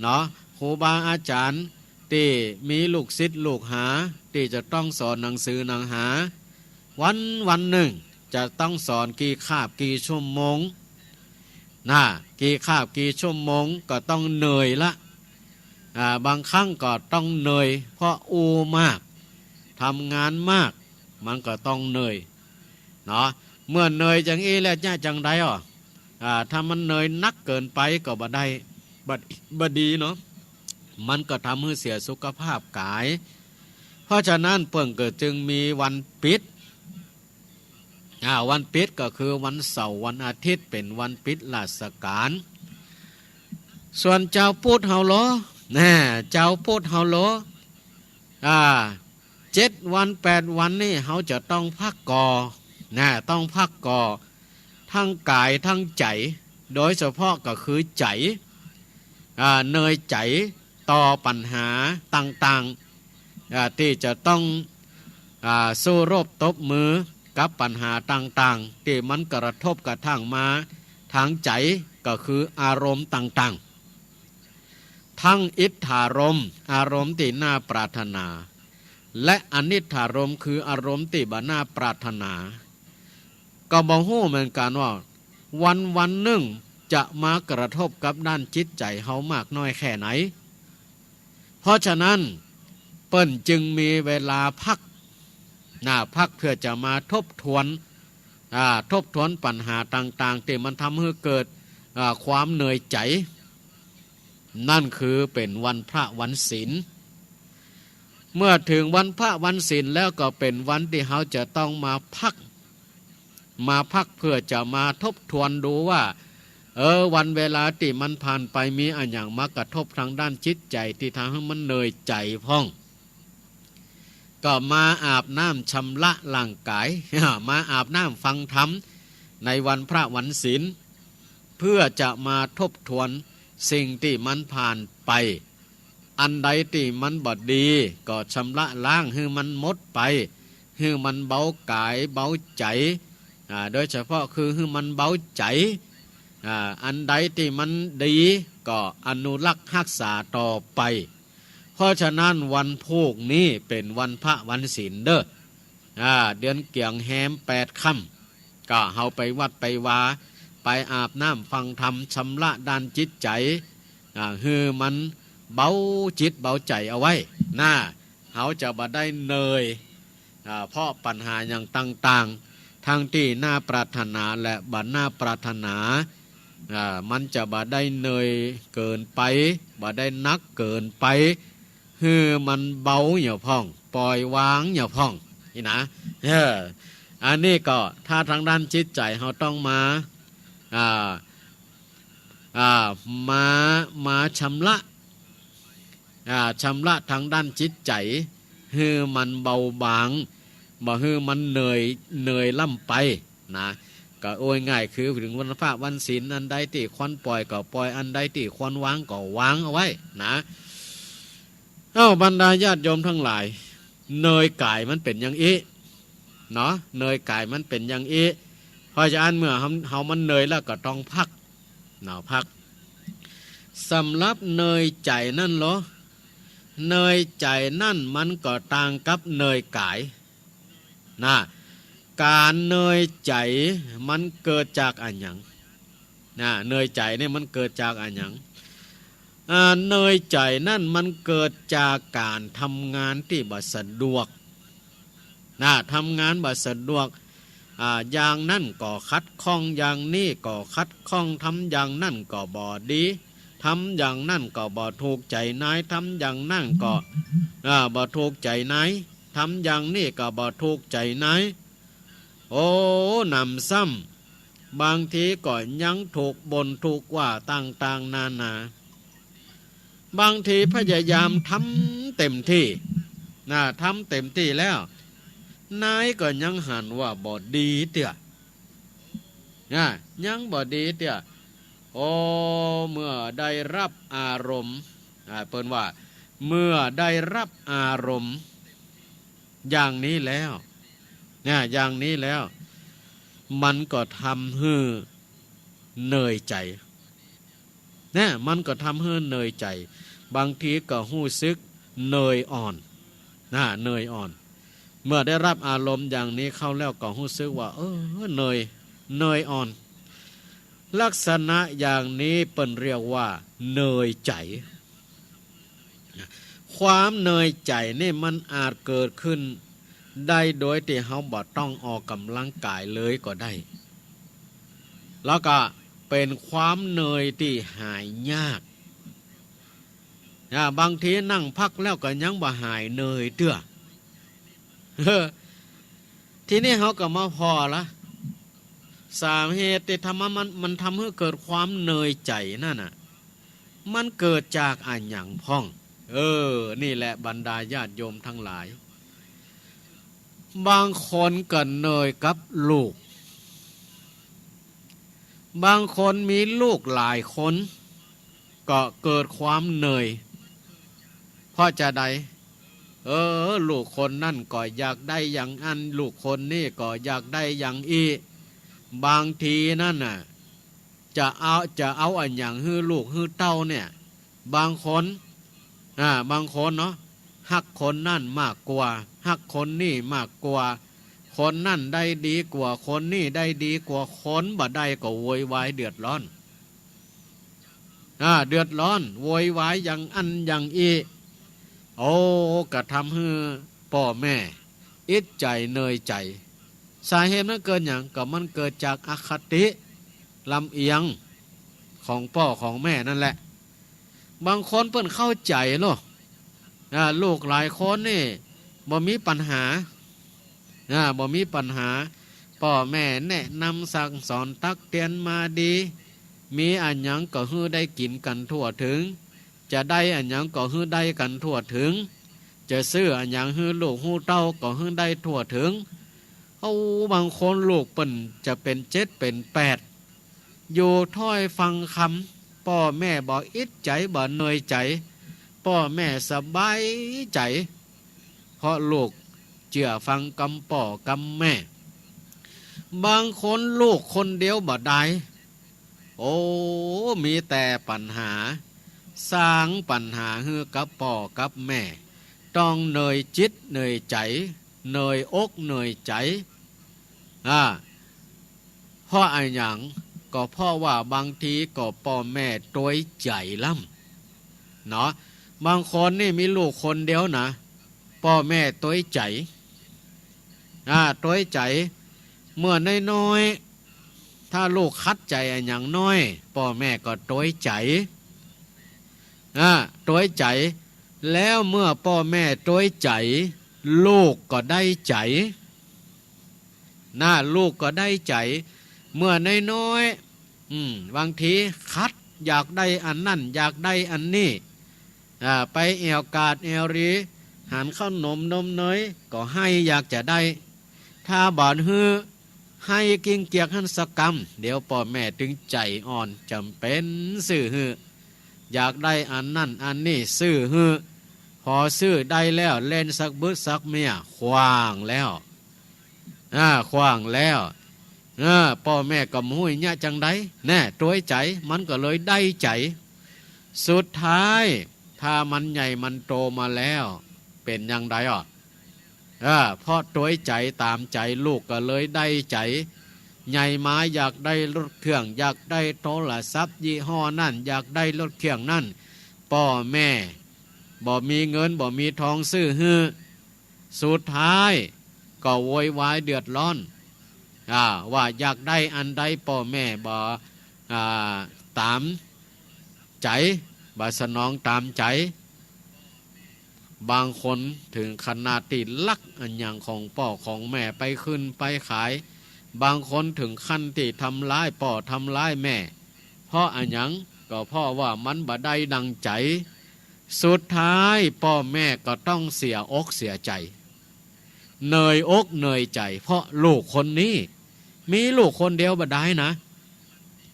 เนาะ ครูบาอาจ๋ารย์ตี้มีลูกศิษย์ลูกหา ตี้จะต้องสอนหนังสือหนังหา วัน วันนึ่งจะต้องสอนกี่คาบกี่ชั่วโมง นะ กี่คาบกี่ชั่วโมงก็ต้องเหนื่อยละ อ่า บางครั้งก็ต้องเหนื่อย เพราะอู้มาก ทำงานมาก มันก็ต้องเหนื่อย เนาะ เมื่อเหนื่อยอย่างอี้แล้วจะจั่งใดอ่อ อ่า ถ้ามันเหนื่อยหนักเกินไปก็บ่ได้ บ่ บ่ดีเนาะ มันก็ทำหื้อเสียสุขภาพก๋าย เพราะฉะนั้นเปิ้นก็จึงมีวันปิด อ่า วันปิดก็คือวันเสาร์วันอาทิตย์เป๋นวันปิดราชก๋าน ส่วนจาวพุทธเฮาลอ นะ จาวพุทธเฮาลอ อ่า เจ็ดวันแปดวันนี่เฮาจะต้องพักก่อ นะ ต้องพักก่อ ทั้งก๋ายทั้งใจ๋ โดยเฉพาะก็คือใจ๋ อ่า เนยใจ๋ต่อปัญหาต่างๆ อ่า ตี้จะต้อง อ่า สู้รบตบมือกับปัญหาต่างๆ ตี้มันกระทบกระทั่งมาทางใจ๋ ก็คืออารมณ์ต่างๆ ทั้งอิทธารมณ์ อารมณ์ตี้น่าปรารถนา และอนิทธารมณ์ คืออารมณ์ตี้บ่น่าปรารถนา ก็บ่ฮู้เหมือนกั๋นว่า วันวันนึ่งจะมากระทบกับด้านจิตใจ๋เฮามากน้อยแค่ไหน เพราะฉะนั้นเปิ้นจึงมีเวลาพัก นะ พักเพื่อจะมาทบทวน อ่า ทบทวนปัญหาต่างๆ ตี้มันทำหื้อเกิด อ่า ความเหนื่อยใจ๋ นั่นคือเป๋นวันพระวันศีล เมื่อเถิงวันพระวันศีลแล้วก็เป๋นวันตี้เฮาจะต้องมาพัก มาพักเพื่อจะมาทบทวนดูว่า เออ วันเวลาตี้มันผ่านไปมีอะหยังมากระทบทางด้านจิตใจ๋ตี้ทำหื้อมันเหนื่อยใจ๋พ่อง ก็มาอาบน้ำชำระร่างก๋าย มาอาบน้ำฟังธรรมในวันพระวันศีล เพื่อจะมาทบทวนสิ่งตี้มันผ่านไป อันใดตี้มันบ่ดีก็ชำระล้างหื้อมันหมดไป หื้อมันเบาก๋ายเบาใจ๋ อ่า โดยเฉพาะคือหื้อมันเบาใจ๋ อ่า อันใดตี้มันดีก็อนุรักษ์ฮักษาต่อไป เพราะฉะนั้นวันพูกนี้เป๋นวันพระวันศีลเด้อ อ่า เดือนเกี่ยงแฮมแปดค่ำ ก็เฮาไปวัดไปวา ไปอาบน้ำฟังธรรมชำระด้านจิตใจ๋ อ่า หื้อมันเบาจิตเบาใจ๋เอาไว้ นะ เฮาจะบ่ได้เหนื่อย อ่า เพราะปัญหาอย่างต่างๆ ทั้งตี้น่าปรารถนาและบ่น่าปรารถนา อ่า มันจะบ่ได้เหนื่อยเกินไป บ่ได้หนักเกินไป หื้อมันเบาเหี่ยวพ่อง ปล่อยวางเหี่ยวพ่อง นี่นะ เออ อันนี้ก็ถ้าทางด้านจิตใจ๋เฮาต้องมา อ่า อ่า มา มาชำระ อ่า ชำระทางด้านจิตใจ๋ หื้อมันเบาบาง บ่หื้อมันเหนื่อย เหนื่อยล้ำไป นะ ก็โอ้ยง่ายคือเถิงวันพระวันศีล อันใดตี้ควรปล่อยก็ปล่อย อันใดตี้ควรวางก็วางเอาไว้ นะ เอ้า บรรดาญาติโยมทั้งหลาย เหนื่อยก๋ายมันเป๋นอย่างอี้ เนาะ เหนื่อยก๋ายมันเป๋นอย่างอี้ เพราะฉะนั้นเมื่อเฮา เฮามันเหนื่อยแล้วก็ต้องพัก เนาะ พัก สำหรับเหนื่อยใจ๋นั่นเหรอ เหนื่อยใจ๋นั่นมันก็ต่างกับเหนื่อยก๋าย นะ ก๋านเหนื่อยใจ๋มันเกิดจากอะหยัง นะ เหนื่อยใจ๋เนี่ยมันเกิดจากอะหยัง อ่า เหนื่อยใจ๋นั่นมันเกิดจากก๋านทำงานตี้บ่สะดวก นะ ทำงานบ่สะดวก อ่า อย่างนั้นก็ขัดข้อง อย่างนี้ก็ขัดข้อง ทำอย่างนั้นก็บ่ดี ทำอย่างนั้นก็บ่ถูกใจ๋นาย ทำอย่างนั้นก็ อ่า บ่ถูกใจ๋นาย ทำอย่างนี้ก็บ่ถูกใจ๋นาย โอ้ หนำซ้ำ บางทีก็ยังถูกบ่นถูกว่าต่างๆ นานา บางทีพยายามทำเต็มตี้ นะ ทำเต็มตี้แล้ว นายก็ยังหันว่าบ่ดีเตื้อ นะ ยังบ่ดีเตื้อ โอ้ เมื่อได้รับอารมณ์ อ่า เปิ้นว่า เมื่อได้รับอารมณ์อย่างนี้แล้ว นะ อย่างนี้แล้ว มันก็ทำหื้อเหนื่อยใจ๋ นะ มันก็ทำหื้อเหนื่อยใจ๋ บางทีก็ฮู้สึกเหนื่อยอ่อน นะ เหนื่อยอ่อน เมื่อได้รับอารมณ์อย่างนี้เข้าแล้วก็ฮู้สึกว่า เออ เหนื่อย เหนื่อยอ่อน ลักษณะอย่างนี้เปิ้นเรียกว่าเหนื่อยใจ๋ ความเหนื่อยใจ๋นี่มันอาจเกิดขึ้นได้โดยตี้เฮาบ่ต้องออกก๋ำลังก๋ายเลยก็ได้ แล้วก็เป๋นความเหนื่อยตี้หายยาก อ่า บางทีนั่งพักแล้วก็ยังบ่หายเหนื่อยเตื้อ ทีนี้เฮาก็มาผ่อละ สาเหตุตี้ทำมามัน มันทำหื้อเกิดความเหนื่อยใจ๋นั่นน่ะ มันเกิดจากอะหยังพ่อง เออ นี่แหละบรรดาญาติโยมทั้งหลาย บางคนก็เหนื่อยกับลูก บางคนมีลูกหลายคน ก็เกิดความเหนื่อย เพราะจะใด เออ ลูกคนนั้นก็อยากได้อย่างอั้น ลูกคนนี้ก็อยากได้อย่างอี้ บางทีนั่นน่ะ จะเอา จะเอาอะหยังหื้อลูกหื้อเต้าเนี่ย บางคน อ่า บางคนเนาะ ฮักคนนั้นมากกว่า ฮักคนนี้มากกว่า คนนั้นได้ดีกว่า คนนี้ได้ดีกว่า คนบ่ได้ก็โวยวายเดือดร้อน อ่า เดือดร้อน โวยวายอย่างอั้นอย่างอี้ โอ้ ก็ทำหื้อป้อแม่อิดใจ๋เหนื่อยใจ๋ สาเหตุมันเกิดหยัง ก็มันเกิดจากอคติลำเอียงของป้อของแม่นั่นแหละ บางคนเปิ้นเข้าใจ๋โลด อ่า ลูกหลายคนนี่บ่มีปัญหา อ่า บ่มีปัญหา ป้อแม่แนะนำสั่งสอนตักเตือนมาดี มีอะหยังก็หื้อได้กิ๋นกั๋นทั่วเถิง จะได้อะหยังก็หื้อได้กั๋นทั่วเถิง จะซื้ออะหยังหื้อลูกหื้อเต้าก็หื้อได้ทั่วเถิง เอา บางคนลูกเปิ้นจะเป๋นเจ็ดเป๋นแปด อยู่ถ้อยฟังกำ ป้อแม่บ่อิดใจ๋บ่เหนื่อยใจ๋ ป้อแม่สบายใจ๋ เพราะลูกเจื้อฟังกำป้อกำแม่ บางคนลูกคนเดียวบ่ได้ โอ้ มีแต่ปัญหา สร้างปัญหาหื้อกับป้อกับแม่ ต้องเหนื่อยจิตเหนื่อยใจ๋ เหนื่อยอกเหนื่อยใจ๋ อ่า เพราะอะหยัง ก็เพราะว่าบางทีก็ป้อแม่ตวยใจ๋ล้ำ เนาะ บางคนนี่มีลูกคนเดียวนะ ป้อแม่ตวยใจ๋ อ่า ตวยใจ๋ เมื่อน้อยๆ ถ้าลูกขัดใจ๋อะหยังน้อย ป้อแม่ก็ตวยใจ๋ อ่า ตวยใจ๋ แล้วเมื่อป้อแม่ตวยใจ๋ ลูกก็ได้ใจ๋ นะ ลูกก็ได้ใจ๋ เมื่อน้อยๆ อืม บางทีขัด อยากได้อันนั้น อยากได้อันนี้ อ่า ไปแอ่วกาดแอ่วรี หันเข้าหนมนมเนย ก็ให้อยากจะได้ ถ้าบ่หื้อ ให้กิ้งเกียกหั้นสักกำ เดี๋ยวป้อแม่ตึงใจ๋อ่อน จ๋ำเป๋นซื้อหื้อ อยากได้อันนั้นอันนี้ซื้อหื้อ พอซื้อได้แล้ว เล่นสักบึดสักเมี้ย ขว้างแล้ว อ่า ขว้างแล้ว เออ ป้อแม่ก็บ่ฮู้จะจั่งใด แน่ ตวยใจ๋ มันก็เลยได้ใจ๋ สุดท้าย ถ้ามันใหญ่มันโตมาแล้ว เป๋นจั่งใดอ่ะ เออ เพราะตวยใจ๋ต๋ามใจ๋ ลูกก็เลยได้ใจ๋ ใหญ่มาอยากได้รถเครื่อง อยากได้โทรศัพท์ยี่ห้อนั้น อยากได้รถเครื่องนั้น ป้อแม่บ่มีเงินบ่มีทองซื้อหื้อ สุดท้ายก็โวยวายเดือดร้อน อ่า ว่าอยากได้อันใดป้อแม่บ่ อ่า ต๋ามใจ๋ บ่สนองต๋ามใจ๋ บางคนเถิงขนาดตี้ลักอะหยังของป้อของแม่ไปขึ้นไปขาย บางคนเถิงขั้นตี้ทำร้ายป้อทำร้ายแม่ เพราะอะหยัง ก็เพราะว่ามันบ่ได้ดังใจ๋ สุดท้ายป้อแม่ก็ต้องเสียอกเสียใจ๋ เหนื่อยอกเหนื่อยใจ๋ เพราะลูกคนนี้ มีลูกคนเดียวบ่ได้นะ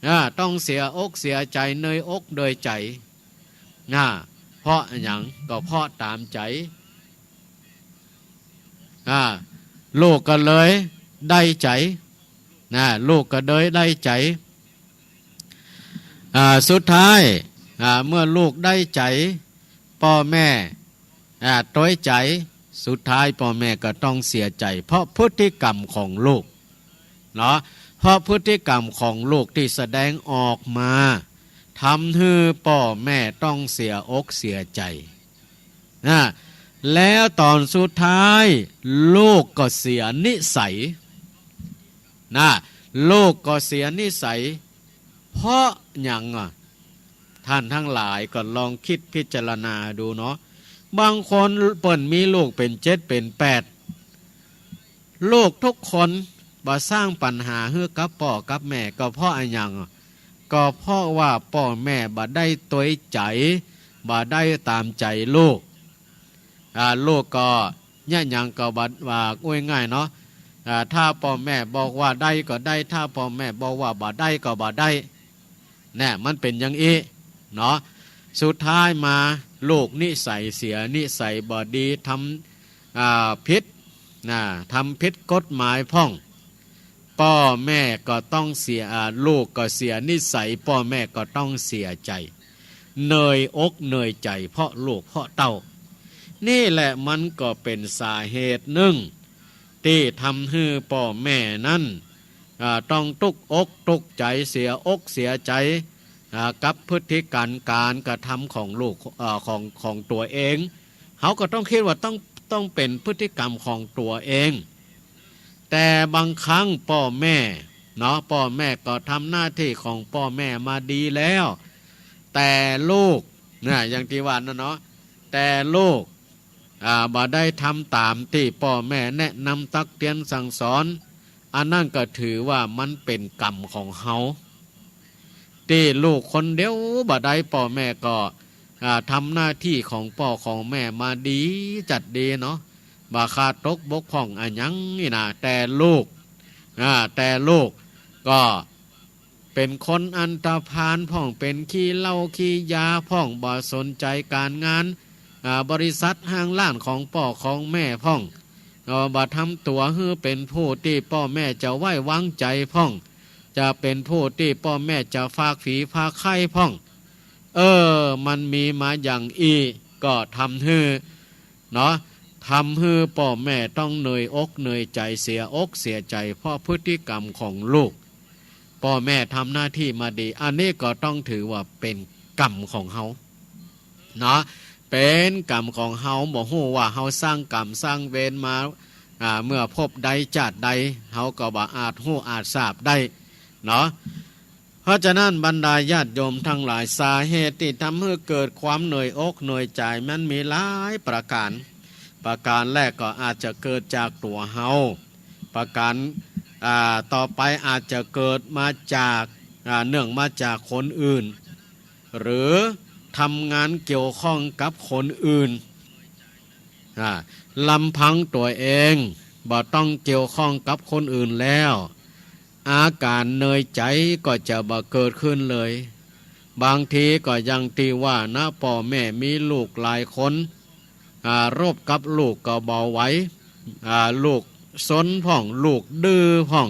อ่า ต้องเสียอกเสียใจ๋ เหนื่อยอกเหนื่อยใจ๋ อ่า เพราะอะหยัง ก็เพราะต๋ามใจ๋ อ่า ลูกก็เลยได้ใจ๋ นะ ลูกก็เลยได้ใจ๋ อ่า สุดท้าย อ่า เมื่อลูกได้ใจ๋ ป้อแม่ อ่า ตวยใจ๋ สุดท้ายป้อแม่ก็ต้องเสียใจ๋ เพราะพฤติกรรมของลูก เนาะ เพราะพฤติกรรมของลูกตี้แสดงออกมา ทำหื้อป้อแม่ต้องเสียอกเสียใจ๋ นะ แล้วต๋อนสุดท้าย ลูกก็เสียนิสัย นะ ลูกก็เสียนิสัย เพราะหยังอ่ะ ท่านทั้งหลายก็ลองกึ๊ดพิจารณาดูเนาะ บางคนเปิ้นมีลูกเป๋นเจ็ดเป๋นแปด ลูกทุกคนบ่สร้างปัญหาหื้อกับป้อกับแม่ ก็เพราะอะหยังอ่ะ ก็เพราะว่าป้อแม่บ่ได้ตวยใจ๋ บ่ได้ต๋ามใจ๋ลูก อ่า ลูกก็ เยียะหยังก็บ่ ว่า อู้ง่ายๆ เนาะ อ่า ถ้าป้อแม่บอกว่าได้ก็ได้ ถ้าป้อแม่บอกว่าบ่ได้ก็บ่ได้ แน่ มันเป๋นอย่างอี้ เนาะ สุดท้ายมาลูกนิสัยเสีย นิสัยบ่ดี ทำ อ่า ผิด นะ ทำผิดกฎหมายพ่อง ป้อแม่ก็ต้องเสีย อ่า ลูกก็เสียนิสัย ป้อแม่ก็ต้องเสียใจ๋ เหนื่อยอกเหนื่อยใจ๋เพราะลูกเพราะเต้า นี่แหละมันก็เป๋นสาเหตุนึ่ง ตี้ทำหื้อป้อแม่นั้น อ่า ต้องตุ๊กอกตุ๊กใจ๋ เสียอกเสียใจ๋ อ่า กับพฤติกรรมก๋านกระทำของลูก เอ่อ ของ ของตั๋วเอง เฮาก็ต้องกึ๊ดว่าต้อง ต้องเป๋นพฤติกรรมของตั๋วเอง แต่บางครั้งป้อแม่เนาะ ป้อแม่ก็ทำหน้าตี้ของป้อแม่มาดีแล้ว แต่ลูก นะ อย่างตี้ว่านั่นเนาะ แต่ลูก อ่า บ่ได้ทำต๋ามตี้ป้อแม่แนะนำตักเตือนสั่งสอน อันนั้นก็ถือว่ามันเป๋นกรรมของเฮา ตี้ลูกคนเดียวบ่ได้ ป้อแม่ก็ อ่า ทำหน้าตี้ของป้อของแม่มาดีจัดดีเนาะ บ่ขาดตกบกพร่องอะหยังนี่นะ แต่ลูก อ่า แต่ลูกก็เป๋นคนอันธพาลพ่อง เป๋นขี้เหล้าขี้ยาพ่อง บ่สนใจ๋ก๋านงาน อ่า บริษัทห้างร้านของป้อของแม่พ่อง เอ่อ บ่ทำตั๋วหื้อเป๋นผู้ตี้ป้อแม่จะไว้วางใจ๋พ่อง จะเป๋นผู้ตี้ป้อแม่จะฝากผีฝากไข้พ่อง เออ มันมีมาอย่างอี้ ก็ทำหื้อ เนาะ ทำหื้อป้อแม่ต้องเหนื่อยอกเหนื่อยใจ๋ เสียอกเสียใจ๋ เพราะพฤติกรรมของลูก ป้อแม่ทำหน้าตี้มาดี อันนี้ก็ต้องถือว่าเป๋นกรรมของเฮา เนาะ เป๋นกรรมของเฮา บ่ฮู้ว่าเฮาสร้างกรรมสร้างเวรมา อ่า เมื่อภพใดจาติใด เฮาก็บ่อาจฮู้อาจทราบได้ เนาะ เพราะฉะนั้นบรรดาญาติโยมตังหลาย สาเหตุตี้ทำหื้อเกิดความเหนื่อยอกเหนื่อยใจ๋มันมีหลายประก๋าน ประก๋านแรกก็อาจจะเกิดจากตั๋วเฮา ประก๋าน อ่า ต่อไปอาจจะเกิดมาจาก อ่า เนื่องมาจากคนอื่น หรือทำงานเกี่ยวข้องกับคนอื่น อ่า ลำพังตั๋วเองบ่ต้องเกี่ยวข้องกับคนอื่นแล้ว อาก๋านเหนื่อยใจ๋ก็จะบ่เกิดขึ้นเลย บางทีก็อย่างตี้ว่านะ ป้อแม่มีลูกหลายคน อ่า รบกับลูกก็บ่ไหว อ่า ลูกซนพ่อง ลูกดื้อพ่อง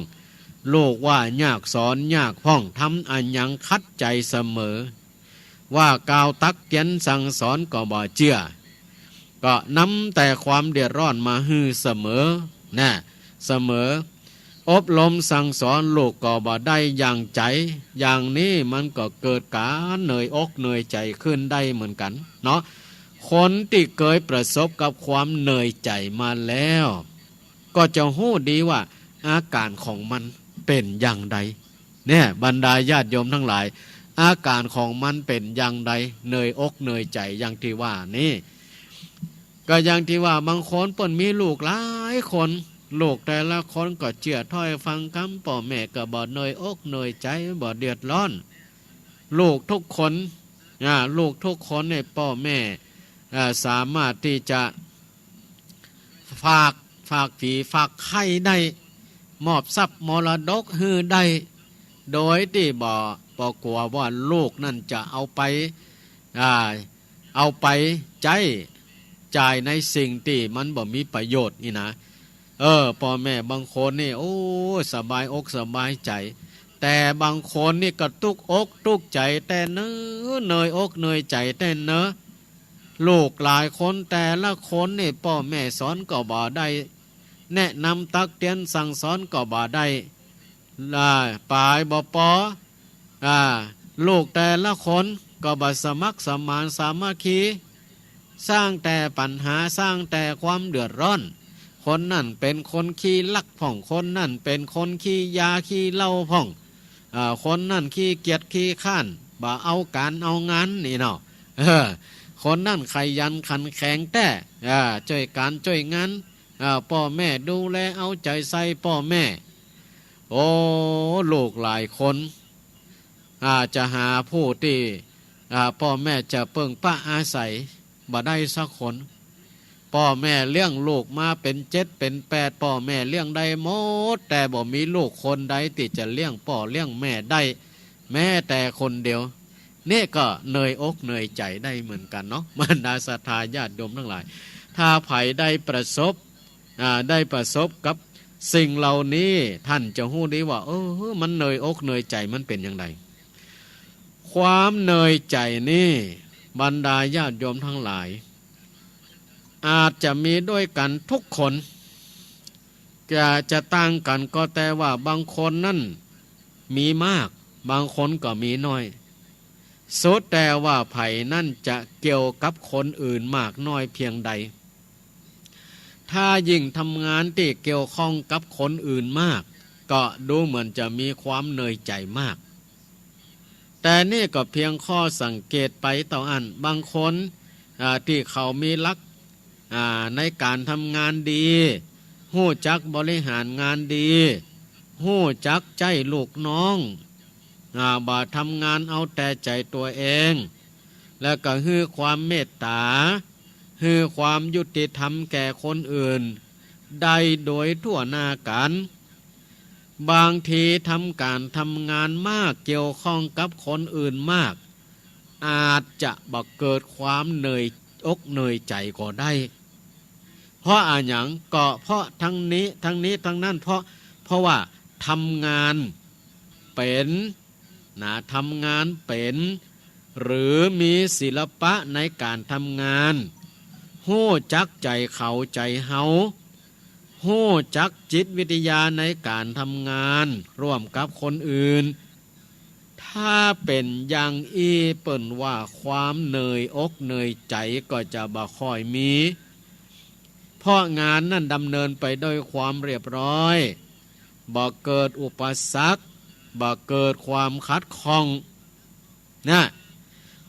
ลูกว่ายากสอนยากพ่อง ทำอะหยังขัดใจ๋เสมอ ว่ากล่าวตักเตือนสั่งสอนก็บ่เจื้อ ก็นำแต่ความเดือดร้อนมาหื้อเสมอ นะ เสมอ อบรมสั่งสอนลูกก็บ่ได้อย่างใจ๋ อย่างนี้มันก็เกิดก๋านเหนื่อยอกเหนื่อยใจ๋ขึ้นได้เหมือนกั๋นเนาะ คนตี้เกยประสบกับความเหนื่อยใจ๋มาแล้ว ก็จะฮู้ดีว่าอาก๋านของมันเป๋นอย่างใด เนี่ย บรรดาญาติโยมตังหลาย อาก๋านของมันเป๋นอย่างใด เหนื่อยอกเหนื่อยใจ๋อย่างตี้ว่านี้ ก็อย่างตี้ว่าบางคนเปิ้นมีลูกหลายคน ลูกแต่ละคนก็เจื้อถ้อยฟังกำป้อแม่ ก็บ่เหนื่อยอกเหนื่อยใจ๋ บ่เดือดร้อน ลูกทุกคน อ่า ลูกทุกคนเนี่ยป้อแม่ อ่า สามารถตี้จะ ฝาก ฝากผีฝากไข้ได้ มอบทรัพย์มรดกหื้อได้ โดยตี้บ่ บ่กั๋วว่าลูกนั้นจะเอาไป อ่า เอาไปใจ๊จ่ายในสิ่งตี้มันบ่มีประโยชน์นี่นะ เออ ป้อแม่บางคนนี่ โอ้ สบายอกสบายใจ๋ แต่บางคนนี่ก็ตุ๊กอกตุ๊กใจ๋แต่เนิ่น เหนื่อยอกเหนื่อยใจ๋แต่เนิ่น ลูกหลายคนแต่ละคนนี่ป้อแม่สอนก็บ่ได้ แนะนำตักเตือนสั่งสอนก็บ่ได้ อ่า ป๋ายบ่ปอ อ่า ลูกแต่ละคนก็บ่สมัครสมานสามัคคี สร้างแต่ปัญหา สร้างแต่ความเดือดร้อน คนนั้นเป๋นคนขี้ลักพ่อง คนนั้นเป๋นคนขี้ยาขี้เหล้าพ่อง อ่า คนนั้นขี้เกียจขี้คร้าน บ่เอาก๋านเอางานนี่เนาะ เออ คนนั้นขยันขันแข็งแต๊ อ่า จ้วยก๋านจ้วยงาน อ่า ป้อแม่ ดูแลเอาใจ๋ใส่ป้อแม่ โอ้ ลูกหลายคน อ่า จะหาผู้ตี้ อ่า ป้อแม่จะเปิ้งปะอาศัยบ่ได้สักคน ป้อแม่เลี้ยงลูกมาเป๋นเจ็ดเป๋นแปด ป้อแม่เลี้ยงได้หมด แต่บ่มีลูกคนใดตี้จะเลี้ยงป้อเลี้ยงแม่ได้ แม้แต่คนเดียว นี่ก็เหนื่อยอกเหนื่อยใจ๋ได้เหมือนกั๋นเนาะ บรรดาศรัทธาญาติโยมตังหลาย ถ้าใผได้ประสบ อ่า ได้ประสบกับสิ่งเหล่านี้ ต้านจะฮู้ดีว่า เออ มันเหนื่อยอกเหนื่อยใจ๋มันเป๋นอย่างใด ความเหนื่อยใจ๋นี่ บรรดาญาติโยมตังหลาย อาจจะมีด้วยกั๋นทุกคน จะ จะต่างกั๋นก็แต่ว่าบางคนนั้นมีมาก บางคนก็มีน้อย สุดแต่ว่าใผนั้นจะเกี่ยวกับคนอื่นมากน้อยเพียงใด ถ้ายิ่งทำงานตี้เกี่ยวข้องกับคนอื่นมาก ก็ดูเหมือนจะมีความเหนื่อยใจ๋มาก แต่นี่ก็เพียงข้อสังเกตไปเต้าอั้น บางคน อ่า ตี้เขามีหลัก อ่า ในก๋านทำงานดี ฮู้จักบริหารงานดี ฮู้จักใจ๊ลูกน้อง อ่า บ่ทำงานเอาแต่ใจ๋ตั๋วเอง แล้วก็หื้อความเมตต๋า หื้อความยุติธรรมแก่คนอื่น ได้โดยทั่วหน้ากั๋น บางทีทำก๋านทำงานมาก เกี่ยวข้องกับคนอื่นมาก อาจจะบ่เกิดความเหนื่อยอกเหนื่อยใจ๋ก็ได้ เพราะอะหยัง ก็เพราะทั้งนี้ ทั้งนี้ทั้งนั้น เพราะ เพราะว่าทำงานเป๋น นะ ทำงานเป๋น หรือมีศิลปะในก๋านทำงาน ฮู้จักใจ๋เขาใจ๋เฮา ฮู้จักจิตวิทยาในก๋านทำงานร่วมกับคนอื่น ถ้าเป๋นอย่างอี้ เปิ้นว่าความเหนื่อยอกเหนื่อยใจ๋ก็จะบ่ค่อยมี เพราะงานนั้นดำเนินไปด้วยความเรียบร้อย บ่เกิดอุปสรรค บ่เกิดความขัดข้อง นะ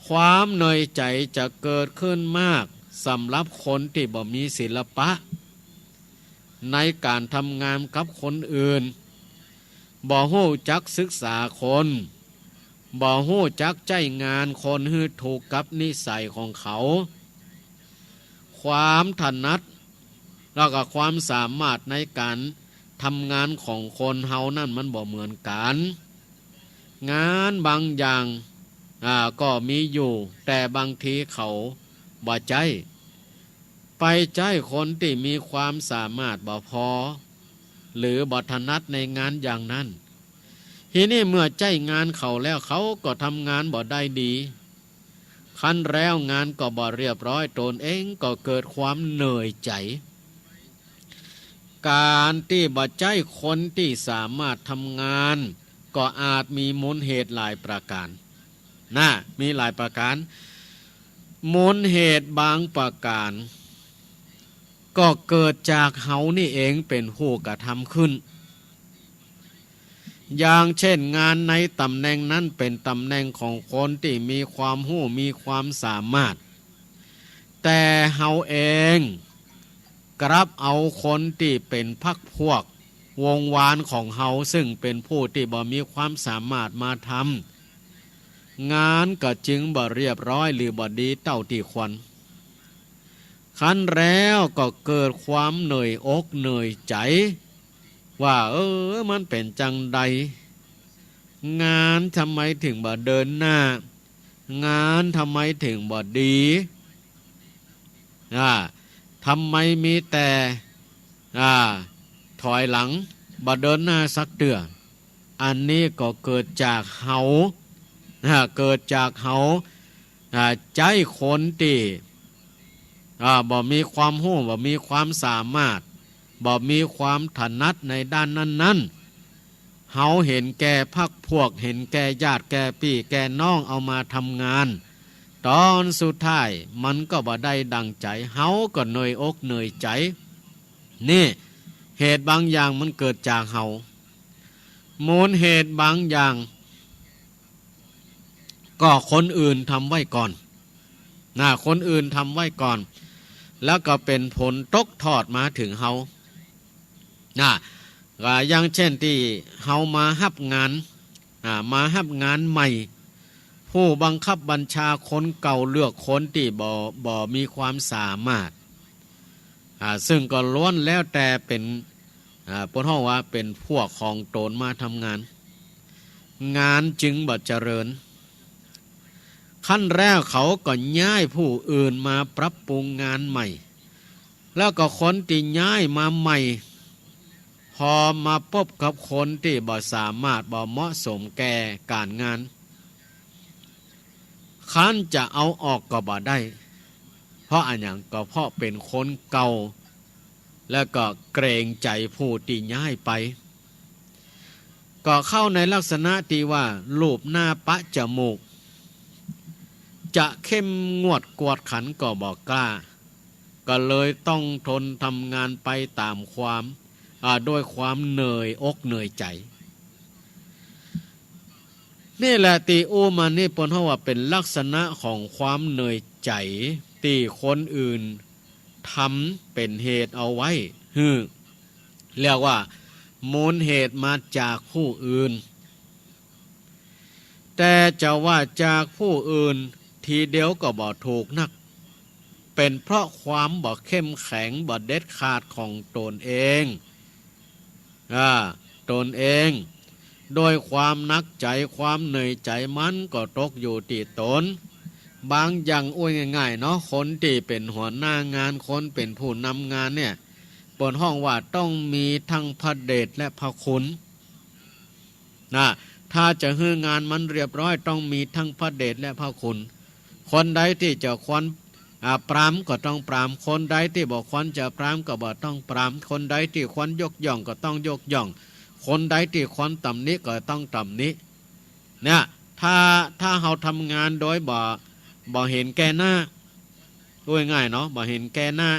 ความเหนื่อยใจ๋จะเกิดขึ้นมากสำหรับคนตี้บ่มีศิลปะในก๋านทำงานกับคนอื่น บ่ฮู้จักศึกษาคน บ่ฮู้จักใจ๊งานคนหื้อถูกกับนิสัยของเขา ความถนัด แล้วก็ความสามารถในก๋านทำงานของคนเฮานั้นมันบ่เหมือนกั๋น งานบางอย่าง อ่า ก็มีอยู่ แต่บางทีเขาบ่ใจ๊ ไปใจ๊คนตี้มีความสามารถบ่พอ หรือบ่ถนัดในงานอย่างนั้น ทีนี้เมื่อใจ๊งานเขาแล้ว เขาก็ทำงานบ่ได้ดี คันแล้วงานก็บ่เรียบร้อย ตนเองก็เกิดความเหนื่อยใจ๋ ก๋านตี้บ่ใจ๊คนตี้สามารถทำงาน ก็อาจมีมูลเหตุหลายประก๋าน นะ มีหลายประก๋าน มูลเหตุบางประก๋าน ก็เกิดจากเฮานี่เองเป๋นผู้กระทำขึ้น อย่างเช่น งานในต๋ำแหน่งนั้นเป๋นต๋ำแหน่งของคนตี้มีความฮู้ มีความสามารถ แต่เฮาเองกลับเอาคนตี้เป๋นพรรคพวกวงวานของเฮา ซึ่งเป๋นผู้ตี้บ่มีความสามารถมาทำ งานก็จึงบ่เรียบร้อยหรือบ่ดีเต้าตี้ควร คันแล้วก็เกิดความเหนื่อยอกเหนื่อยใจ๋ ว่า เออ มันเป๋นจังใด งานทำไมเถิงบ่เดินหน้า งานทำไมเถิงบ่ดี อ่า ทำไมมีแต่ อ่า ถอยหลัง บ่เดินหน้าสักเตื้อ อันนี้ก็เกิดจากเฮา อ่า เกิดจากเฮา อ่า ใจ๊คนตี้ อ่า บ่มีความฮู้ บ่มีความสามารถ บ่มีความถนัดในด้านนั้นๆ เฮาเห็นแก่พรรคพวก เห็นแก่ญาติแก่ปี้แก่น้อง เอามาทำงาน ต๋อนสุดท้ายมันก็บ่ได้ดั่งใจ๋ เฮาก็เหนื่อยอกเหนื่อยใจ๋ นี่ เหตุบางอย่างมันเกิดจากเฮา มูลเหตุบางอย่าง ก็คนอื่นทำไว้ก่อน นะ คนอื่นทำไว้ก่อน แล้วก็เป๋นผลตกทอดมาเถิงเฮา นะ ก็อย่างเช่นตี้เฮามาฮับงาน อ่า มาฮับงานใหม่ ผู้บังคับบัญชาคนเก่าเลือกคนตี้บ่ บ่มีความสามารถ อ่า ซึ่งก็ล้วนแล้วแต่เป๋น อ่า เปิ้นฮ้องว่าเป๋นพวกของต๋นมาทำงาน งานจึงบ่เจริญ ครั้นแล้วเขาก็ย้ายผู้อื่นมาปรับปรุงงานใหม่ แล้วก็คนตี้ย้ายมาใหม่ พอมาปบกับคนตี้บ่สามารถ บ่เหมาะสมแก่ก๋านงาน ครั้นจะเอาออกก็บ่ได้ เพราะอะหยัง ก็เพราะเป๋นคนเก่า แล้วก็เกรงใจ๋ผู้ตี้ย้ายไป ก็เข้าในลักษณะตี้ว่าลูบหน้าปะจมูก จะเข้มงวดกวดขันก็บ่กล้า ก็เลยต้องทนทำงานไปต๋ามความ อ่า ด้วยความเหนื่อยอกเหนื่อยใจ๋ นี่แหละตี้อู้มานี่เปิ้นฮ้องว่าเป๋นลักษณะของความเหนื่อยใจ๋ตี้คนอื่นทำเป๋นเหตุเอาไว้ หื้อ เรียกว่ามูลเหตุมาจากผู้อื่น แต่จะว่าจากผู้อื่นทีเดียวก็บ่ถูกนัก เป๋นเพราะความบ่เข้มแข็ง บ่เด็ดขาดของต๋นเอง อ่า ต๋นเอง โดยความหนักใจ๋ ความเหนื่อยใจ๋มันก็ตกอยู่ตี้ต๋น บางอย่าง อู้ง่ายๆ เนาะ คนตี้เป๋นหัวหน้างาน คนเป๋นผู้นำงานเนี่ย เปิ้นฮ้องว่าต้องมีทั้งพระเดชและพระคุณ นะ ถ้าจะหื้องานมันเรียบร้อย ต้องมีทั้งพระเดชและพระคุณ คนใดตี้จะควร อ่า ปรามก็ต้องปราม คนใดตี้บ่ควรจะปรามก็บ่ต้องปราม คนใดตี้ควรยกย่องก็ต้องยกย่อง คนใดตี้ควรตำหนิก็ต้องตำหนิ เนี่ย ถ้า ถ้าเฮาทำงานโดยบ่ บ่เห็นแก่หน้า อู้ง่ายๆ เนาะ บ่เห็นแก่หน้า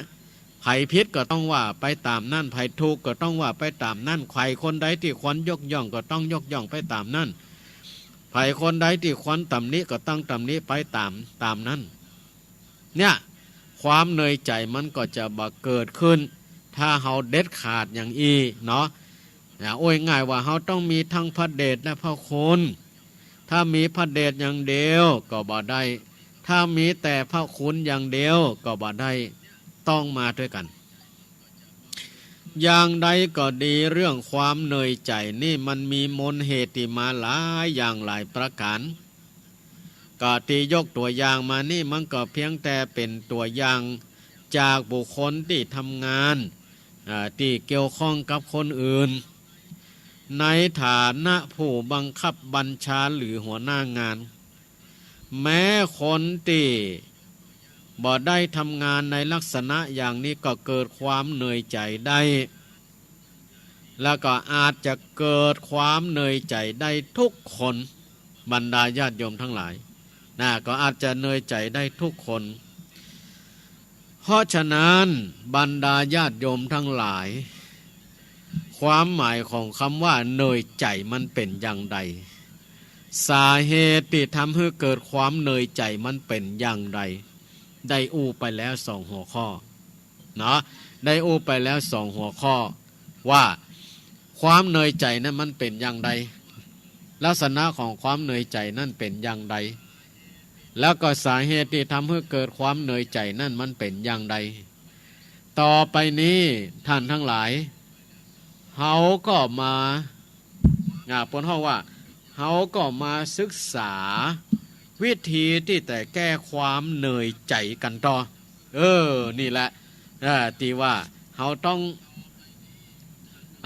ใผผิดก็ต้องว่าไปต๋ามนั้น ใผถูกก็ต้องว่าไปต๋ามนั้น ใผคนใดตี้ควรยกย่องก็ต้องยกย่องไปต๋ามนั้น ใผคนใดตี้ควรตำหนิก็ต้องตำหนิไปต๋าม ต๋ามนั้น เนี่ย ความเหนื่อยใจ๋มันก็จะบ่เกิดขึ้น ถ้าเฮาเด็ดขาดอย่างอี้เนาะ นะ อู้ง่ายๆ ว่าเฮาต้องมีทั้งพระเดชและพระคุณ ถ้ามีพระเดชอย่างเดียวก็บ่ได้ ถ้ามีแต่พระคุณอย่างเดียวก็บ่ได้ ต้องมาด้วยกั๋น อย่างใดก็ดี เรื่องความเหนื่อยใจ๋นี่มันมีมูลเหตุตี้มาหลายอย่างหลายประก๋าน ก็ตี้ยกตั๋วอย่างมานี่มันก็เพียงแต่เป๋นตั๋วอย่างจากบุคคลตี้ทำงาน อ่า ตี้เกี่ยวข้องกับคนอื่น ในฐานะผู้บังคับบัญชาหรือหัวหน้างาน แม้คนตี้บ่ได้ทำงานในลักษณะอย่างนี้ก็เกิดความเหนื่อยใจ๋ได้ แล้วก็อาจจะเกิดความเหนื่อยใจ๋ได้ทุกคน บรรดาญาติโยมทั้งหลาย นะ ก็อาจจะเหนื่อยใจ๋ได้ทุกคน เพราะฉะนั้นบรรดาญาติโยมทั้งหลาย ความหมายของคำว่าเหนื่อยใจ๋มันเป๋นอย่างใด สาเหตุตี้ทำหื้อเกิดความเหนื่อยใจ๋มันเป๋นอย่างใด ได้อู้ไปแล้วสองหัวข้อ เนาะ ได้อู้ไปแล้วสองหัวข้อ ว่าความเหนื่อยใจ๋นั้นมันเป๋นอย่างใด ลักษณะของความเหนื่อยใจ๋นั้นเป๋นอย่างใด แล้วก็สาเหตุตี้ทำหื้อเกิดความเหนื่อยใจ๋นั้นมันเป๋นอย่างใด ต่อไปนี้ท่านทั้งหลาย เฮาก็มา อ่า เปิ้นฮ้องว่า เฮาก็มาศึกษาวิธีตี้จะแก้ความเหนื่อยใจ๋กั๋นต่อ เออ นี่แหละ เออ ตี้ว่าเฮาต้อง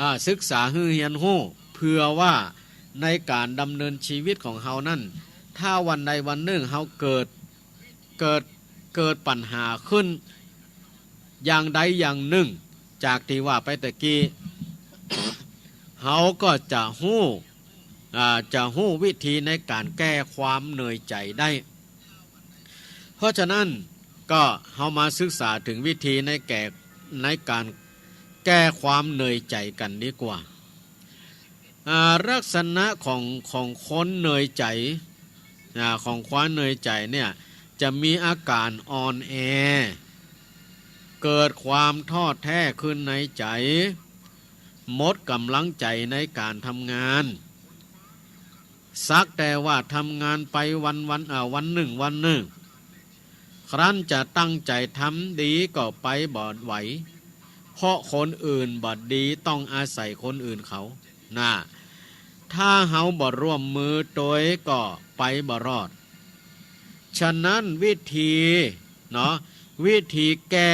อ่า ศึกษาหื้อเฮียนฮู้ เผื่อว่าในก๋านดำเนินชีวิตของเฮานั้น ถ้าวันใดวันนึ่งเฮาเกิด เกิด เกิดปัญหาขึ้น อย่างใดอย่างนึ่ง จากตี้ว่าไปตะกี้ เฮาก็จะฮู้ อ่า จะฮู้วิธีในก๋านแก้ความเหนื่อยใจ๋ได้ เพราะฉะนั้นก็เฮามาศึกษาเถิงวิธีในแก้ ในก๋านแก้ความเหนื่อยใจ๋กั๋นดีกว่า อ่า ลักษณะของ ของคนเหนื่อยใจ๋ อ่า ของความเหนื่อยใจ๋เนี่ย จะมีอาก๋านอ่อนแอ เกิดความท้อแท้ขึ้นในใจ๋ หมดก๋ำลังใจ๋ในก๋านทำงาน สักแต่ว่าทำงานไปวันๆ อ่า วันนึ่งวันนึ่ง ครั้นจะตั้งใจ๋ทำดีก็ไปบ่ไหว เพราะคนอื่นบ่ดีต้องอาศัยคนอื่นเขา นะ ถ้าเฮาบ่ร่วมมือตวยก็ไปบ่รอด ฉะนั้นวิธีเนาะ วิธีแก้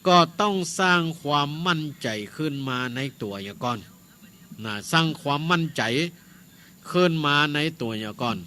ก็ต้องสร้างความมั่นใจ๋ขึ้นมาในตั๋วเหียก่อน นะ สร้างความมั่นใจ๋ขึ้นมาในตั๋วเหียก่อน